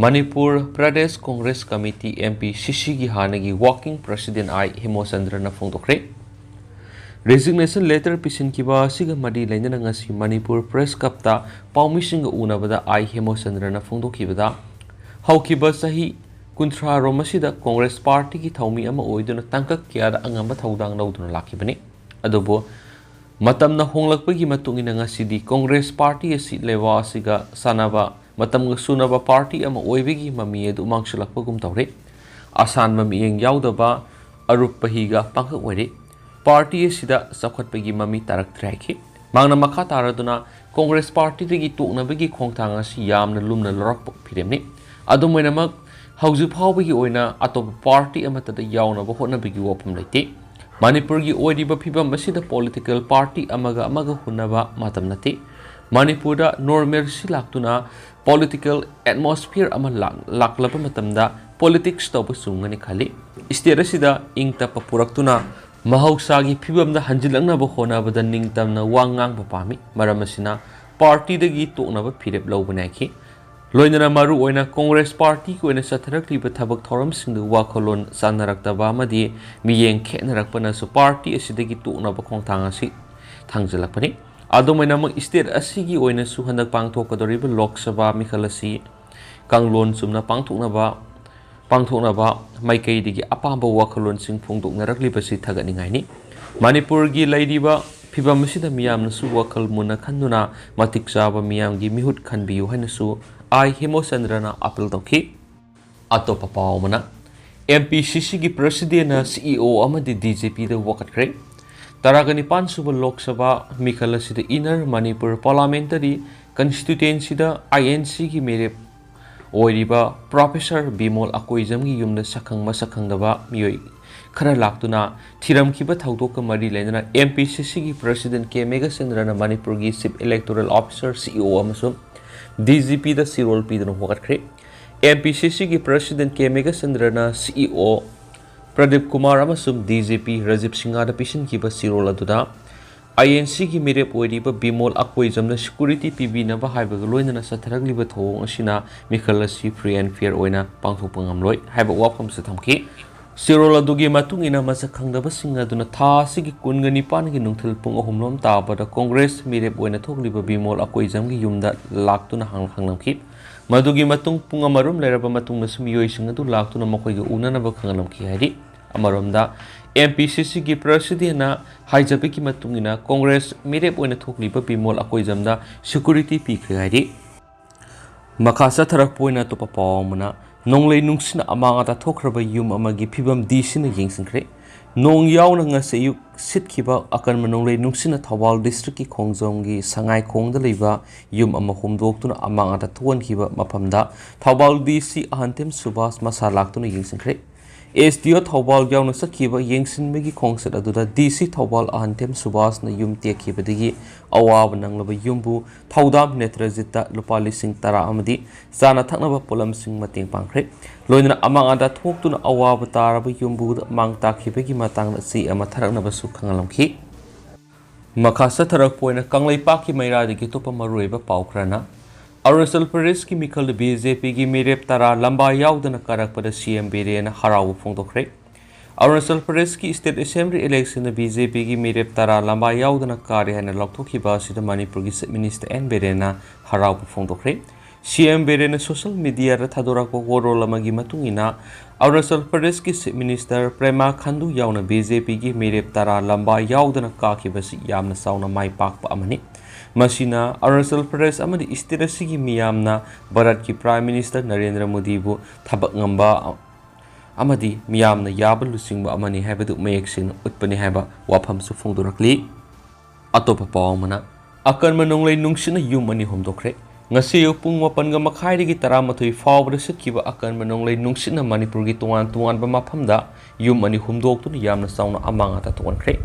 ꯃꯅꯤꯄꯨꯔ ꯄ꯭ꯔꯗꯦꯁ ꯀꯣꯡꯒ꯭ꯔꯦꯁ ꯀꯃꯤꯇꯤ, MPCCꯒꯤ ꯍꯥꯟꯅꯒꯤ ꯋꯥꯔꯀꯤꯡ ꯄ꯭ꯔꯦꯁꯤꯗꯦꯟ ꯑꯥꯏ ꯍꯦꯃꯣꯆꯟꯗ꯭ꯔꯅ ꯐꯣꯡꯗꯣꯛꯈ꯭ꯔꯦ꯫ ꯔꯤꯖꯤꯒꯅꯦꯁꯟ ꯂꯦꯇꯔ ꯄꯤꯁꯤꯟꯈꯤꯕ ꯑꯁꯤꯒ ꯃꯔꯤ ꯂꯩꯅꯅ ꯉꯁꯤ ꯃꯅꯤꯄꯨꯔ ꯄ꯭ꯔꯦꯁ ꯀ꯭ꯂꯕꯇ ꯄꯥꯎꯃꯤꯁꯤꯡꯒ ꯎꯅꯕꯗ ꯑꯥꯏ ꯍꯦꯃꯣꯆꯟꯗ꯭ꯔꯅ ꯐꯣꯡꯗꯣꯛꯈꯤꯕꯗ, ꯍꯧꯈꯤꯕ ꯆꯍꯤ ꯀꯨꯟꯊ꯭ꯔꯥꯔꯣꯝ ꯑꯁꯤꯗ ꯀꯣꯡꯒ꯭ꯔꯦꯁ ꯄꯥꯔꯇꯤꯒꯤ ꯊꯧꯃꯤ ꯑꯃ ꯑꯣꯏꯗꯨꯅ ꯇꯥꯡꯀꯛ ꯀꯌꯥꯗ ꯑꯉꯝꯕ ꯊꯧꯗꯥꯡ ꯂꯧꯗꯨꯅ ꯂꯥꯛꯈꯤꯕꯅꯤ꯫ ꯑꯗꯨꯕꯨ ꯃꯇꯝꯅ ꯍꯣꯡꯂꯛꯄꯒꯤ ꯃꯇꯨꯡ ꯏꯟꯅ ꯉꯁꯤꯗꯤ ꯀꯣꯡꯒ꯭ꯔꯦꯁ ꯄꯥꯔꯇꯤ ꯑꯁꯤ ꯂꯩꯕꯥꯛ ꯑꯁꯤꯒ ꯁꯥꯟꯅꯕ, ꯃꯇꯝꯒ ꯆꯨꯅꯕ ꯄꯥꯔꯇꯤ ꯑꯃ ꯑꯣꯏꯕꯒꯤ ꯃꯃꯤ ꯑꯗꯨ ꯃꯥꯡꯁꯤꯜꯂꯛꯄꯒꯨꯝ ꯇꯧꯔꯦ꯫ ꯑꯁꯥꯟꯕ ꯃꯤꯠꯌꯦꯡ ꯌꯥꯎꯗꯕ ꯑꯔꯨꯞꯄ ꯍꯤꯒ ꯄꯥꯡꯈꯛ ꯑꯣꯏꯔꯦ꯫ ꯄꯥꯔꯇꯤ ꯑꯁꯤꯗ ꯆꯥꯎꯈꯠꯄꯒꯤ ꯃꯃꯤ ꯇꯥꯔꯛꯇ꯭ꯔꯦ ꯍꯥꯏꯈꯤ꯫ ꯃꯍꯥꯛꯅ ꯃꯈꯥ ꯇꯥꯔꯗꯨꯅ ꯀꯣꯡꯒ꯭ꯔꯦꯁ ꯄꯥꯔꯇꯤꯗꯒꯤ ꯇꯣꯛꯅꯕꯒꯤ ꯈꯣꯡꯊꯥꯡ ꯑꯁꯤ ꯌꯥꯝꯅ ꯂꯨꯝꯅ ꯂꯧꯔꯛꯄ ꯐꯤꯔꯦꯞꯅꯤ꯫ ꯑꯗꯨꯝ ꯑꯣꯏꯅꯃꯛ, ꯍꯧꯖꯤꯛ ꯐꯥꯎꯕꯒꯤ ꯑꯣꯏꯅ ꯑꯇꯣꯞꯄ ꯄꯥꯔꯇꯤ ꯑꯃꯠꯇꯗ ꯌꯥꯎꯅꯕ ꯍꯣꯠꯅꯕꯒꯤ ꯋꯥꯐꯝ ꯂꯩꯇꯦ꯫ ꯃꯅꯤꯄꯨꯔꯒꯤ ꯑꯣꯏꯔꯤꯕ ꯐꯤꯕꯝ ꯑꯁꯤꯗ ꯄꯣꯂꯤꯇꯤꯀꯦꯜ ꯄꯥꯔꯇꯤ ꯑꯃꯒ ꯑꯃꯒ ꯍꯨꯟꯅꯕ ꯃꯇꯝ ꯅꯠꯇꯦ꯫ ꯃꯅꯤꯄꯨꯔꯗ ꯅꯣꯔꯃꯦꯜꯁꯤ ꯂꯥꯛꯇꯨꯅ ꯄꯣꯂꯤꯇꯤꯀꯦꯜ ꯑꯦꯠꯃꯣꯁꯐꯤꯌꯔ ꯑꯃ ꯂꯥꯛ-, ꯂꯥꯛꯂꯕ ꯃꯇꯝꯗ ꯄꯣꯂꯤꯇꯤꯛꯁ ꯇꯧꯕ ꯆꯨꯝꯒꯅꯤ ꯈꯜꯂꯤ꯫ ꯁ꯭ꯇꯦꯠ ꯑꯁꯤꯗ ꯏꯪ ꯇꯞꯄ ꯄꯨꯔꯛꯇꯨꯅ ꯃꯍꯧꯁꯥꯒꯤ ꯐꯤꯕꯝꯗ ꯍꯟꯖꯤꯜꯂꯛꯅꯕ ꯍꯣꯠꯅꯕꯗ ꯅꯤꯡꯇꯝꯅ ꯋꯥ ꯉꯥꯡꯕ ꯄꯥꯝꯃꯤ꯫ ꯃꯔꯝ ꯑꯁꯤꯅ ꯄꯥꯔꯇꯤꯗꯒꯤ ꯇꯣꯛꯅꯕ ꯐꯤꯔꯦꯞ ꯂꯧꯕꯅꯤ ꯍꯥꯏꯈꯤ꯫ ꯂꯣꯏꯅꯅ ꯃꯔꯨꯑꯣꯏꯅ ꯀꯣꯡꯒ꯭ꯔꯦꯁ ꯄꯥꯔꯇꯤꯒꯤ ꯑꯣꯏꯅ ꯆꯠꯊꯔꯛꯂꯤꯕ ꯊꯕꯛ ꯊꯧꯔꯝꯁꯤꯡꯗꯨ ꯋꯥꯈꯜꯂꯣꯟ ꯆꯥꯟꯅꯔꯛꯇꯕ ꯑꯃꯗꯤ ꯃꯤꯠꯌꯦꯡ ꯈꯦꯠꯅꯔꯛꯄꯅꯁꯨ ꯄꯥꯔꯇꯤ ꯑꯁꯤꯗꯒꯤ ꯇꯣꯛꯅꯕ ꯈꯣꯡꯊꯥꯡ ꯑꯁꯤ ꯊꯥꯡꯖꯤꯜꯂꯛꯄꯅꯤ꯫ ꯑꯗꯨꯝ ꯑꯣꯏꯅꯃꯛ, ꯁ꯭ꯇꯦꯠ ꯑꯁꯤꯒꯤ ꯑꯣꯏꯅꯁꯨ ꯍꯟꯗꯛ ꯄꯥꯡꯊꯣꯛꯀꯗꯧꯔꯤꯕ ꯂꯣꯛ ꯁꯚꯥ ꯃꯤꯈꯜ ꯑꯁꯤ ꯀꯥꯡꯂꯣꯟ ꯆꯨꯝꯅ ꯄꯥꯡꯊꯣꯛꯅꯕ, ꯄꯥꯡꯊꯣꯛꯅꯕ ꯃꯥꯏꯀꯩꯗꯒꯤ ꯑꯄꯥꯝꯕ ꯋꯥꯈꯜꯂꯣꯟꯁꯤꯡ ꯐꯣꯡꯗꯣꯛꯅꯔꯛꯂꯤꯕꯁꯤ ꯊꯥꯒꯠꯅꯤꯡꯉꯥꯏꯅꯤ꯫ ꯃꯅꯤꯄꯨꯔꯒꯤ ꯂꯩꯔꯤꯕ ꯐꯤꯕꯝ ꯑꯁꯤꯗ ꯃꯤꯌꯥꯝꯅꯁꯨ ꯋꯥꯈꯜ ꯃꯨꯟꯅ ꯈꯟꯗꯨꯅ ꯃꯇꯤꯛ ꯆꯥꯕ ꯃꯤꯌꯥꯝꯒꯤ ꯃꯤꯍꯨꯠ ꯈꯟꯕꯤꯌꯨ ꯍꯥꯏꯅꯁꯨ ꯑꯥꯏ ꯍꯦꯃꯣꯆꯟꯗ꯭ꯔꯅ ꯑꯥꯄꯤꯜ ꯇꯧꯈꯤ꯫ ꯑꯇꯣꯞꯄ ꯄꯥꯎ ꯑꯃꯅ, MPCCꯒꯤ ꯄ꯭ꯔꯦꯁꯤꯗꯦꯟꯅ CEO ꯑꯃꯗꯤ DJPꯗ ꯋꯥꯀꯠꯈ꯭ꯔꯦ꯫ ꯇꯔꯥꯒ ꯅꯤꯄꯥꯟ ꯁꯨꯕ ꯂꯣꯛ ꯁꯚꯥ ꯃꯤꯈꯜ ꯑꯁꯤꯗ ꯏꯟꯅꯔ ꯃꯅꯤꯄꯨꯔ ꯄꯥꯔꯂꯥꯃꯦꯟꯇꯔꯤ ꯀꯟꯁꯇꯤꯇ꯭ꯌꯨꯑꯦꯟꯁꯤꯗ INCꯒꯤ ꯃꯤꯔꯦꯞ ꯑꯣꯏꯔꯤꯕ ꯄ꯭ꯔꯣꯐꯦꯁꯔ ꯕꯤꯃꯣꯜ ꯑꯀꯣꯏꯖꯝꯒꯤ ꯌꯨꯝꯗ ꯁꯛꯈꯪ ꯃꯁꯛ ꯈꯪꯗꯕ ꯃꯤꯑꯣꯏ ꯈꯔ ꯂꯥꯛꯇꯨꯅ ꯊꯤꯔꯝꯈꯤꯕ ꯊꯧꯗꯣꯛꯀ ꯃꯔꯤ ꯂꯩꯅꯅ M P C Cꯒꯤ President K Meghachandraꯅ ꯃꯅꯤꯄꯨꯔꯒꯤ Chief Electoral Officer, C E O ꯑꯃꯁꯨꯡ D G Pꯗ ꯆꯤꯔꯣꯜ ꯄꯤꯗꯨꯅ ꯋꯥꯀꯠꯈ꯭ꯔꯦ꯫ M P C Cꯒꯤ President K Meghachandraꯅ C E O Pradeep Kumar ꯑꯃꯁꯨꯡ D G P ꯔꯥꯖꯤꯕ ꯁꯤꯡꯍꯗ ꯄꯤꯁꯤꯟꯈꯤꯕ ꯆꯤꯔꯣꯜ ꯑꯗꯨꯗ I N Cꯒꯤ ꯃꯤꯔꯦꯞ ꯑꯣꯏꯔꯤꯕ ꯕꯤꯃꯣꯜ ꯑꯀꯣꯏꯖꯝꯅ security ꯄꯤꯕꯤꯅꯕ ꯍꯥꯏꯕꯒ ꯂꯣꯏꯅꯅ ꯆꯠꯊꯔꯛꯂꯤꯕ ꯊꯧꯑꯣꯡ ꯑꯁꯤꯅ ꯃꯤꯈꯜ ꯑꯁꯤ free and fair ꯑꯣꯏꯅ ꯄꯥꯡꯊꯣꯛꯄ ꯉꯝꯂꯣꯏ ꯍꯥꯏꯕ ꯋꯥꯐꯝꯁꯨ ꯊꯝꯈꯤ꯫ ꯆꯤꯔꯣꯜ ꯑꯗꯨꯒꯤ ꯃꯇꯨꯡ ꯏꯟꯅ ꯃꯁꯛ ꯈꯪꯗꯕꯁꯤꯡ ꯑꯗꯨꯅ ꯊꯥ ꯑꯁꯤꯒꯤ ꯀꯨꯟꯒ ꯅꯤꯄꯥꯟꯒꯤ ꯅꯨꯡꯊꯤꯜ ꯄꯨꯡ ꯑꯍꯨꯝ ꯂꯣꯝ ꯇꯥꯕꯗ ꯀꯣꯡꯒ꯭ꯔꯦꯁ ꯃꯤꯔꯦꯞ ꯑꯣꯏꯅ ꯊꯣꯛꯂꯤꯕ ꯕꯤꯃꯣꯜ ꯑꯀꯣꯏꯖꯝꯒꯤ ꯌꯨꯝꯗ ꯂꯥꯛꯇꯨꯅ ꯍꯪ-, ꯍꯪꯂꯝꯈꯤ꯫ ꯃꯗꯨꯒꯤ ꯃꯇꯨꯡ ꯄꯨꯡ ꯑꯃꯔꯣꯝ ꯂꯩꯔꯕ ꯃꯇꯨꯡꯗꯁꯨ ꯃꯤꯑꯣꯏꯁꯤꯡ ꯑꯗꯨ ꯂꯥꯛꯇꯨꯅ ꯃꯈꯣꯏꯒ ꯎꯅꯅꯕ ꯈꯪꯍꯜꯂꯝꯈꯤ ꯍꯥꯏꯔꯤ꯫ ꯑꯃꯔꯣꯝꯗ, M P C Cꯒꯤ Presidentꯅ ꯍꯥꯏꯖꯕꯒꯤ ꯃꯇꯨꯡ ꯏꯟꯅ ꯀꯣꯡꯒ꯭ꯔꯦꯁ ꯃꯤꯔꯦꯞ ꯑꯣꯏꯅ ꯊꯣꯛꯂꯤꯕ ꯕꯤꯃꯣꯜ ꯑꯀꯣꯏꯖꯝꯗ security ꯄꯤꯈ꯭ꯔꯦ ꯍꯥꯏꯔꯤ꯫ ꯃꯈꯥ ꯆꯠꯊꯔꯛꯄ ꯑꯣꯏꯅ ꯑꯇꯣꯞꯄ ꯄꯥꯎ ꯑꯃꯅ, ꯅꯣꯡꯂꯩ ꯅꯨꯡꯁꯤꯠꯅ ꯑꯃꯥꯡ ꯑꯇꯥ ꯊꯣꯛꯈ꯭ꯔꯕ ꯌꯨꯝ ꯑꯃꯒꯤ ꯐꯤꯕꯝ D Cꯅ ꯌꯦꯡꯁꯤꯟꯈ꯭ꯔꯦ꯫ ꯅꯣꯡ ꯌꯥꯎꯅ ꯉꯁꯤ ꯑꯌꯨꯛ ꯁꯤꯠꯈꯤꯕ ꯑꯀꯟꯕ ꯅꯣꯡꯂꯩ ꯅꯨꯡꯁꯤꯠꯅ ꯊꯧꯕꯥꯜ districtꯀꯤ ꯈꯣꯡꯖꯣꯝꯒꯤ ꯁꯉꯥꯏꯈꯣꯡꯗ ꯂꯩꯕ ꯌꯨꯝ ꯑꯃ ꯍꯨꯝꯗꯣꯛꯇꯨꯅ ꯑꯃꯥꯡ ꯑꯇꯥ ꯊꯣꯛꯍꯟꯈꯤꯕ ꯃꯐꯝꯗ ꯊꯧꯕꯥꯜ D C ꯑꯍꯟꯊꯦꯝ ꯁꯨꯕꯥꯁ ꯃꯁꯥ ꯂꯥꯛꯇꯨꯅ ꯌꯦꯡꯁꯤꯟꯈ꯭ꯔꯦ꯫ S D O ꯊꯧꯕꯥꯜ ꯌꯥꯎꯅ ꯆꯠꯈꯤꯕ ꯌꯦꯡꯁꯤꯟꯕꯒꯤ ꯈꯣꯡꯆꯠ ꯑꯗꯨꯗ D C ꯊꯧꯕꯥꯜ ꯑꯍꯟꯊꯦꯝ ꯁꯨꯕꯥꯁꯅ ꯌꯨꯝ ꯇꯦꯛꯈꯤꯕꯗꯒꯤ ꯑꯋꯥꯕ ꯅꯪꯂꯕ ꯌꯨꯝꯕꯨ ꯊꯧꯗꯥꯝ ꯅꯦꯇ꯭ꯔꯖꯤꯠꯇ ꯂꯨꯄꯥ ꯂꯤꯁꯤꯡ ꯇꯔꯥ ꯑꯃꯗꯤ ꯆꯥꯅ ꯊꯛꯅꯕ ꯄꯣꯠꯂꯝꯁꯤꯡ ꯃꯇꯦꯡ ꯄꯥꯡꯈ꯭ꯔꯦ꯫ ꯂꯣꯏꯅꯅ ꯑꯃꯥꯡ ꯑꯇꯥ ꯊꯣꯛꯇꯨꯅ ꯑꯋꯥꯕ ꯇꯥꯔꯕ ꯌꯨꯝꯕꯨꯗ ꯃꯥꯡ ꯇꯥꯛꯈꯤꯕꯒꯤ ꯃꯇꯥꯡꯗ ꯆꯦ ꯑꯃ ꯊꯥꯔꯛꯅꯕꯁꯨ ꯈꯪꯍꯜꯂꯝꯈꯤ꯫ ꯃꯈꯥ ꯆꯠꯊꯔꯛꯄ ꯑꯣꯏꯅ ꯀꯪꯂꯩꯄꯥꯛꯀꯤ ꯃꯩꯔꯥꯗꯒꯤ ꯑꯇꯣꯞꯄ ꯃꯔꯨꯑꯣꯏꯕ ꯄꯥꯎ ꯈꯔꯅ, ꯑꯔꯨꯅꯥꯆꯜ ꯄ꯭ꯔꯗꯦꯁꯀꯤ ꯃꯤꯈꯜꯗ B J Pꯒꯤ ꯃꯤꯔꯦꯞ ꯇꯔꯥ ꯂꯝꯕꯥ ꯌꯥꯎꯗꯅ ꯀꯥꯔꯛꯄꯗ C M ꯕꯤꯔꯦꯟꯅ ꯍꯔꯥꯎꯕ ꯐꯣꯡꯗꯣꯛꯈ꯭ꯔꯦ꯫ ꯑꯔꯨꯅꯥꯆꯜ ꯄ꯭ꯔꯗꯦꯁꯀꯤ state assembly electionꯗ B J Pꯒꯤ ꯃꯤꯔꯦꯞ ꯇꯔꯥ ꯂꯝꯕꯥ ꯌꯥꯎꯗꯅ ꯀꯥꯔꯦ ꯍꯥꯏꯅ ꯂꯥꯎꯊꯣꯛꯈꯤꯕ ꯑꯁꯤꯗ ꯃꯅꯤꯄꯨꯔꯒꯤ Chief Minister N ꯕꯤꯔꯦꯟꯅ ꯍꯔꯥꯎꯕ ꯐꯣꯡꯗꯣꯛꯈ꯭ꯔꯦ꯫ C M ꯕꯤꯔꯦꯟꯅ social mediaꯗ ꯊꯥꯗꯣꯔꯛꯄ ꯋꯥꯔꯣꯜ ꯑꯃꯒꯤ ꯃꯇꯨꯡ ꯏꯟꯅ, ꯑꯔꯨꯅꯥꯆꯜ ꯄ꯭ꯔꯗꯦꯁꯀꯤ Chief Minister ꯄ꯭ꯔꯦꯃꯥ ꯈꯟꯗꯨ ꯌꯥꯎꯅ B J Pꯒꯤ ꯃꯤꯔꯦꯞ ꯇꯔꯥ ꯂꯝꯕꯥ ꯌꯥꯎꯗꯅ ꯀꯥꯈꯤꯕꯁꯤ ꯌꯥꯝꯅ ꯆꯥꯎꯅ ꯃꯥꯏ ꯄꯥꯛꯄ ꯑꯃꯅꯤ꯫ ꯃꯁꯤꯅ ꯑꯔꯨꯅꯥꯆꯜ ꯄ꯭ꯔꯗꯦꯁ ꯑꯃꯗꯤ state ꯑꯁꯤꯒꯤ ꯃꯤꯌꯥꯝꯅ ꯚꯥꯔꯠꯀꯤ Prime Minister ꯅꯔꯦꯟꯗ꯭ꯔ ꯃꯣꯗꯤꯕꯨ ꯊꯕꯛ ꯉꯝꯕ ꯑꯃꯗꯤ ꯃꯤꯌꯥꯝꯅ ꯌꯥꯕ ꯂꯨꯆꯤꯡꯕ ꯑꯃꯅꯤ ꯍꯥꯏꯕꯗꯨ ꯃꯌꯦꯛ ꯁꯦꯡꯅ ꯎꯠꯄꯅꯤ ꯍꯥꯏꯕ ꯋꯥꯐꯝꯁꯨ ꯐꯣꯡꯗꯣꯔꯛꯂꯤ꯫ ꯑꯇꯣꯞꯄ ꯄꯥꯎ ꯑꯃꯅ, ꯑꯀꯟꯕ ꯅꯣꯡꯂꯩ ꯅꯨꯡꯁꯤꯠꯅ ꯌꯨꯝ ꯑꯅꯤ ꯍꯨꯝꯗꯣꯛꯈ꯭ꯔꯦ꯫ ꯉꯁꯤ ꯑꯌꯨꯛ ꯄꯨꯡ ꯃꯥꯄꯟꯒ ꯃꯈꯥꯏꯗꯒꯤ ꯇꯔꯥꯃꯥꯊꯣꯏ ꯐꯥꯎꯕꯗ ꯁꯤꯠꯈꯤꯕ ꯑꯀꯟꯕ ꯅꯣꯡꯂꯩ ꯅꯨꯡꯁꯤꯠꯅ ꯃꯅꯤꯄꯨꯔꯒꯤ ꯇꯣꯉꯥꯟ ꯇꯣꯉꯥꯟꯕ ꯃꯐꯝꯗ ꯌꯨꯝ ꯑꯅꯤ ꯍꯨꯝꯗꯣꯛꯇꯨꯅ ꯌꯥꯝꯅ ꯆꯥꯎꯅ ꯑꯃꯥꯡ ꯑꯇꯥ ꯊꯣꯛꯍꯟꯈ꯭ꯔꯦ꯫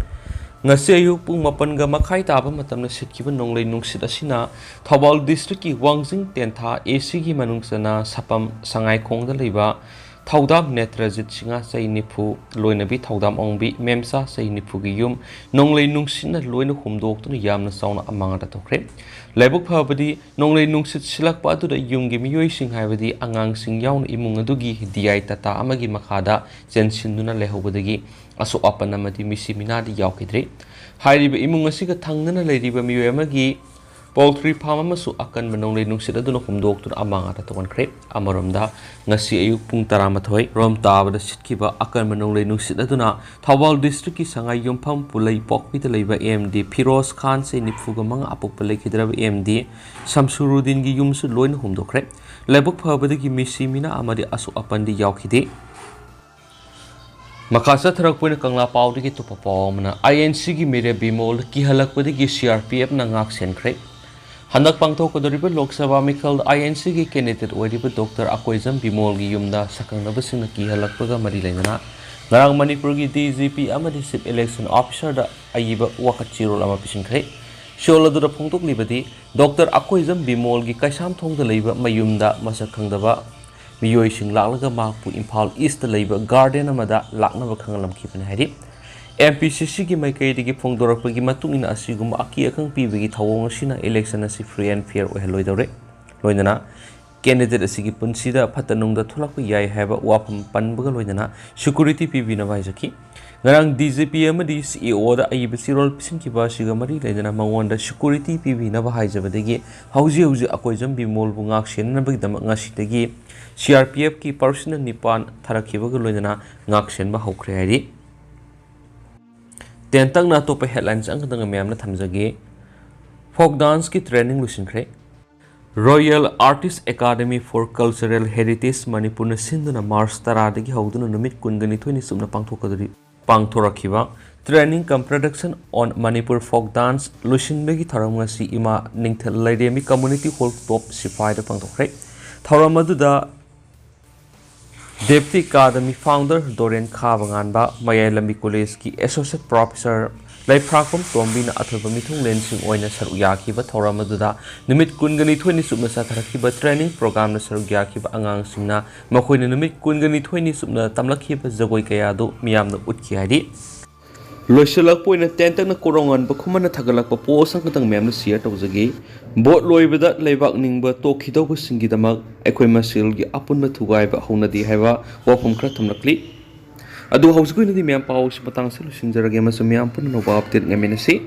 ꯉꯁꯤ ꯑꯌꯨꯛ ꯄꯨꯡ ꯃꯥꯄꯟꯒ ꯃꯈꯥꯏ ꯇꯥꯕ ꯃꯇꯝꯗ ꯁꯤꯠꯈꯤꯕ ꯅꯣꯡꯂꯩ ꯅꯨꯡꯁꯤꯠ ꯑꯁꯤꯅ ꯊꯧꯕꯥꯜ district ꯀꯤ ꯋꯥꯡꯖꯤꯡ ꯇꯦꯟꯊꯥ A C ꯒꯤ ꯃꯅꯨꯡ ꯆꯟꯅ ꯁꯄꯝ ꯁꯉꯥꯏꯈꯣꯡꯗ ꯂꯩꯕ ꯊꯧꯗꯥꯝ ꯅꯦꯇ꯭ꯔꯖꯤꯠ ꯁꯤꯡꯍ ꯆꯍꯤ ꯅꯤꯐꯨ, ꯂꯣꯏꯅꯕꯤ ꯊꯧꯗꯥꯝ ꯑꯣꯡꯕꯤ ꯃꯦꯝꯆꯥ ꯆꯍꯤ ꯅꯤꯐꯨꯒꯤ ꯌꯨꯝ ꯅꯣꯡꯂꯩ ꯅꯨꯡꯁꯤꯠꯅ ꯂꯣꯏꯅ ꯍꯨꯝꯗꯣꯛꯇꯨꯅ ꯌꯥꯝꯅ ꯆꯥꯎꯅ ꯑꯃꯥꯡ ꯑꯇꯥ ꯊꯣꯛꯈ꯭ꯔꯦ꯫ ꯂꯥꯏꯕꯛ ꯐꯕꯗꯤ ꯅꯣꯡꯂꯩ ꯅꯨꯡꯁꯤꯠ ꯁꯤꯜꯂꯛꯄ ꯑꯗꯨꯗ ꯌꯨꯝꯒꯤ ꯃꯤꯑꯣꯏꯁꯤꯡ ꯍꯥꯏꯕꯗꯤ ꯑꯉꯥꯡꯁꯤꯡ ꯌꯥꯎꯅ ꯏꯃꯨꯡ ꯑꯗꯨꯒꯤ D I ꯇꯥꯇꯥ ꯑꯃꯒꯤ ꯃꯈꯥꯗ ꯆꯦꯟꯁꯤꯟꯗꯨꯅ ꯂꯩꯍꯧꯕꯗꯒꯤ ꯑꯁꯣꯛ ꯑꯄꯟ ꯑꯃꯗꯤ ꯃꯤꯁꯤ ꯃꯤꯅꯥꯗꯤ ꯌꯥꯎꯈꯤꯗ꯭ꯔꯤ꯫ ꯍꯥꯏꯔꯤꯕ ꯏꯃꯨꯡ ꯑꯁꯤꯒ ꯊꯪꯅꯅ ꯂꯩꯔꯤꯕ ꯃꯤꯑꯣꯏ ꯑꯃꯒꯤ poultry farm ꯑꯃꯁꯨ ꯑꯀꯟꯕ ꯅꯣꯡꯂꯩ ꯅꯨꯡꯁꯤꯠ ꯑꯗꯨꯅ ꯍꯨꯝꯗꯣꯛꯇꯨꯅ ꯑꯃꯥꯡ ꯑꯇꯥ ꯊꯣꯛꯍꯟꯈ꯭ꯔꯦ꯫ ꯑꯃꯔꯣꯝꯗ, ꯉꯁꯤ ꯑꯌꯨꯛ ꯄꯨꯡ ꯇꯔꯥꯃꯥꯊꯣꯏ ꯔꯣꯝ ꯇꯥꯕꯗ ꯁꯤꯠꯈꯤꯕ ꯑꯀꯟꯕ ꯅꯣꯡꯂꯩ ꯅꯨꯡꯁꯤꯠ ꯑꯗꯨꯅ ꯊꯧꯕꯥꯜ district ꯀꯤ ꯁꯉꯥꯏ ꯌꯨꯝꯐꯝ ꯄꯨꯂꯩ ꯄꯣꯛꯄꯤꯗ ꯂꯩꯕ M D ꯐꯤꯔꯣꯖ ꯈꯥꯟ ꯆꯍꯤ ꯅꯤꯐꯨꯒ ꯃꯉꯥ ꯑꯄꯣꯛꯄ ꯂꯩꯈꯤꯗ꯭ꯔꯕ M D ꯁꯝꯁꯨꯔꯨꯗꯤꯟꯒꯤ ꯌꯨꯝꯁꯨ ꯂꯣꯏꯅ ꯍꯨꯝꯗꯣꯛꯈ꯭ꯔꯦ꯫ ꯂꯥꯏꯕꯛ ꯐꯕꯗꯒꯤ ꯃꯤꯁꯤ ꯃꯤꯅꯥ ꯑꯃꯗꯤ ꯑꯁꯣꯛ ꯑꯄꯟꯗꯤ ꯌꯥꯎꯈꯤꯗꯦ꯫ ꯃꯈꯥ ꯆꯠꯊꯔꯛꯄ ꯑꯣꯏꯅ ꯀꯪꯂꯥ ꯄꯥꯎꯗꯒꯤ ꯑꯇꯣꯞꯄ ꯄꯥꯎ ꯑꯃꯅ, I N C ꯒꯤ ꯃꯤꯔꯦꯞ Bimol ꯀꯤꯍꯜꯂꯛꯄꯗꯒꯤ C R P F ꯅ ꯉꯥꯛ ꯁꯦꯟꯈ꯭ꯔꯦ꯫ ꯍꯟꯗꯛ ꯄꯥꯡꯊꯣꯛꯀꯗꯧꯔꯤꯕ Lok Sabha ꯃꯤꯈꯜꯗ I N C ꯒꯤ candidate ꯑꯣꯏꯔꯤꯕ Doctor ꯑꯀꯣꯏꯖꯝ ꯕꯤꯃꯣꯜꯒꯤ ꯌꯨꯝꯗ ꯁꯛꯈꯪꯅꯕꯁꯤꯡꯅ ꯀꯤꯍꯜꯂꯛꯄꯒ ꯃꯔꯤ ꯂꯩꯅꯅ ꯉꯔꯥꯡ ꯃꯅꯤꯄꯨꯔꯒꯤ D G P ꯑꯃꯗꯤ Chief Election Officer ꯗ ꯑꯏꯕ ꯋꯥꯀꯠ ꯆꯦꯔꯣꯜ ꯑꯃ ꯄꯤꯁꯤꯟꯈ꯭ꯔꯦ꯫ ꯆꯦꯔꯣꯜ ꯑꯗꯨꯗ ꯐꯣꯡꯗꯣꯛꯂꯤꯕꯗꯤ, Doctor ꯑꯀꯣꯏꯖꯝ ꯕꯤꯃꯣꯜꯒꯤ ꯀꯩꯁꯥꯝꯊꯣꯡꯗ ꯂꯩꯕ ꯃꯌꯨꯝꯗ ꯃꯁꯛ ꯈꯪꯗꯕ ꯃꯤꯑꯣꯏꯁꯤꯡ ꯂꯥꯛꯂꯒ ꯃꯍꯥꯛꯄꯨ ꯏꯝꯐꯥꯜ East ꯇ ꯂꯩꯕ garden ꯑꯃꯗ ꯂꯥꯛꯅꯕ ꯈꯪꯍꯜꯂꯝꯈꯤꯕꯅꯤ ꯍꯥꯏꯔꯤ꯫ M P C C ꯒꯤ ꯃꯥꯏꯀꯩꯗꯒꯤ ꯐꯣꯡꯗꯣꯔꯛꯄꯒꯤ ꯃꯇꯨꯡ ꯏꯟꯅ ꯑꯁꯤꯒꯨꯝꯕ ꯑꯀꯤ ꯑꯈꯪ ꯄꯤꯕꯒꯤ ꯊꯧꯑꯣꯡ ꯑꯁꯤꯅ election ꯑꯁꯤ free and fair ꯑꯣꯏꯍꯜꯂꯣꯏꯗꯧꯔꯦ꯫ ꯂꯣꯏꯅꯅ candidate ꯑꯁꯤꯒꯤ ꯄꯨꯟꯁꯤꯗ ꯐꯠꯇ ꯅꯨꯡꯗ ꯊꯣꯛꯂꯛꯄ ꯌꯥꯏ ꯍꯥꯏꯕ ꯋꯥꯐꯝ ꯄꯟꯕꯒ ꯂꯣꯏꯅꯅ security ꯄꯤꯕꯤꯅꯕ ꯍꯥꯏꯖꯈꯤ꯫ ꯉꯔꯥꯡ D G P ꯑꯃꯗꯤ C E O ꯗ ꯑꯏꯕ ꯆꯦꯔꯣꯜ ꯄꯤꯁꯤꯟꯈꯤꯕ ꯑꯁꯤꯒ ꯃꯔꯤ ꯂꯩꯅꯅ ꯃꯉꯣꯟꯗ security ꯄꯤꯕꯤꯅꯕ ꯍꯥꯏꯖꯕꯗꯒꯤ ꯍꯧꯖꯤꯛ ꯍꯧꯖꯤꯛ ꯑꯀꯣꯏꯖꯝ ꯕꯤꯃꯣꯜꯕꯨ ꯉꯥꯛ ꯁꯦꯟꯅꯅꯕꯒꯤꯗꯃꯛ ꯉꯁꯤꯗꯒꯤ C R P F ꯀꯤ personnel ꯅꯤꯄꯥꯟ ꯊꯥꯔꯛꯈꯤꯕꯒ ꯂꯣꯏꯅꯅ ꯉꯥꯛ ꯁꯦꯟꯕ ꯍꯧꯈ꯭ꯔꯦ ꯍꯥꯏꯔꯤ꯫ ꯇꯦꯟꯇꯛꯅ ꯑꯇꯣꯞꯄ headlines ꯑꯃꯈꯛꯇꯪꯒ ꯃꯌꯥꯝꯅ ꯊꯝꯖꯒꯦ꯫ Folk dance ꯀꯤ training ꯂꯣꯏꯁꯤꯟꯈ꯭ꯔꯦ꯫ Royal Artist Academy for Cultural Heritage ꯃꯅꯤꯄꯨꯔꯅ ꯁꯤꯟꯗꯨꯅ March ꯇꯔꯥꯗꯒꯤ ꯍꯧꯗꯨꯅ ꯅꯨꯃꯤꯠ ꯀꯨꯟꯒ ꯅꯤꯊꯣꯏꯅꯤ ꯆꯨꯞꯅ ꯄꯥꯡꯊꯣꯛꯀꯗꯧꯔꯤ꯫ ꯄꯥꯡꯊꯣꯔꯛꯈꯤꯕ Training cum Production on Manipur Folk Dance ꯂꯣꯏꯁꯤꯟꯕꯒꯤ ꯊꯧꯔꯝ ꯉꯁꯤ ꯏꯃꯥ ꯅꯤꯡꯊꯤꯜ ꯂꯩꯔꯦꯝꯕꯤ Community Hall, ꯇꯣꯞ ꯁꯤꯐꯥꯏꯗ ꯄꯥꯡꯊꯣꯛꯈ꯭ꯔꯦ꯫ ꯊꯧꯔꯝ ꯑꯗꯨꯗ Deputy Academy Founder ꯗꯣꯔꯦꯟ ꯈꯥꯕꯉꯥꯟꯕ, ꯃꯌꯥꯏ ꯂꯝꯕꯤ ꯀꯣꯂꯦꯖꯀꯤ Associate Professor ꯂꯩꯐ꯭ꯔꯥꯛꯄꯝ ꯇꯣꯝꯕꯤꯅ ꯑꯊꯣꯏꯕ ꯃꯤꯊꯨꯡꯂꯦꯟꯁꯤꯡ ꯑꯣꯏꯅ ꯁꯔꯨꯛ ꯌꯥꯈꯤꯕ ꯊꯧꯔꯝ ꯑꯗꯨꯗ ꯅꯨꯃꯤꯠ ꯀꯨꯟꯒꯅꯤꯊꯣꯏꯅꯤ ꯆꯨꯞꯅ ꯆꯠꯊꯔꯛꯈꯤꯕ training programꯗ ꯁꯔꯨꯛ ꯌꯥꯈꯤꯕ ꯑꯉꯥꯡꯁꯤꯡꯅ ꯃꯈꯣꯏꯅ ꯅꯨꯃꯤꯠ ꯀꯨꯟꯒꯅꯤꯊꯣꯏꯅꯤ ꯆꯨꯞꯅ ꯇꯝꯂꯛꯈꯤꯕ ꯖꯒꯣꯏ ꯀꯌꯥ ꯑꯗꯨ ꯃꯤꯌꯥꯝꯅ ꯎꯠꯈꯤ ꯍꯥꯏꯔꯤ꯫ ꯂꯣꯏꯁꯤꯜꯂꯛꯄ ꯑꯣꯏꯅ ꯇꯦꯟꯇꯛꯅ ꯀꯣꯔꯧꯉꯥꯟꯕ ꯈꯨꯃꯟꯅ ꯊꯥꯒꯠꯂꯛꯄ post ꯑꯃꯈꯛꯇꯪ ꯃꯌꯥꯝꯅ share ꯇꯧꯖꯒꯦ꯫ Vote ꯂꯣꯏꯕꯗ ꯂꯩꯕꯥꯛ ꯅꯤꯡꯕ ꯇꯣꯛꯈꯤꯗꯧꯕꯁꯤꯡꯒꯤꯗꯃꯛ ꯑꯩꯈꯣꯏ ꯃꯁꯦꯜꯒꯤ ꯑꯄꯨꯟꯕ ꯊꯨꯒꯥꯏꯕ ꯍꯧꯅꯗꯦ ꯍꯥꯏꯕ ꯋꯥꯐꯝ ꯈꯔ ꯊꯝꯂꯛꯂꯤ꯫ ꯑꯗꯨ ꯍꯧꯖꯤꯛꯀꯤ ꯑꯣꯏꯅꯗꯤ ꯃꯌꯥꯝ ꯄꯥꯎꯁꯤ ꯃꯇꯥꯡꯁꯤ ꯂꯣꯏꯁꯤꯟꯖꯔꯒꯦ ꯑꯃꯁꯨꯡ ꯃꯌꯥꯝ ꯄꯨꯟꯅ ꯑꯅꯧꯕ update ꯉꯥꯏꯃꯤꯟꯅꯁꯤ꯫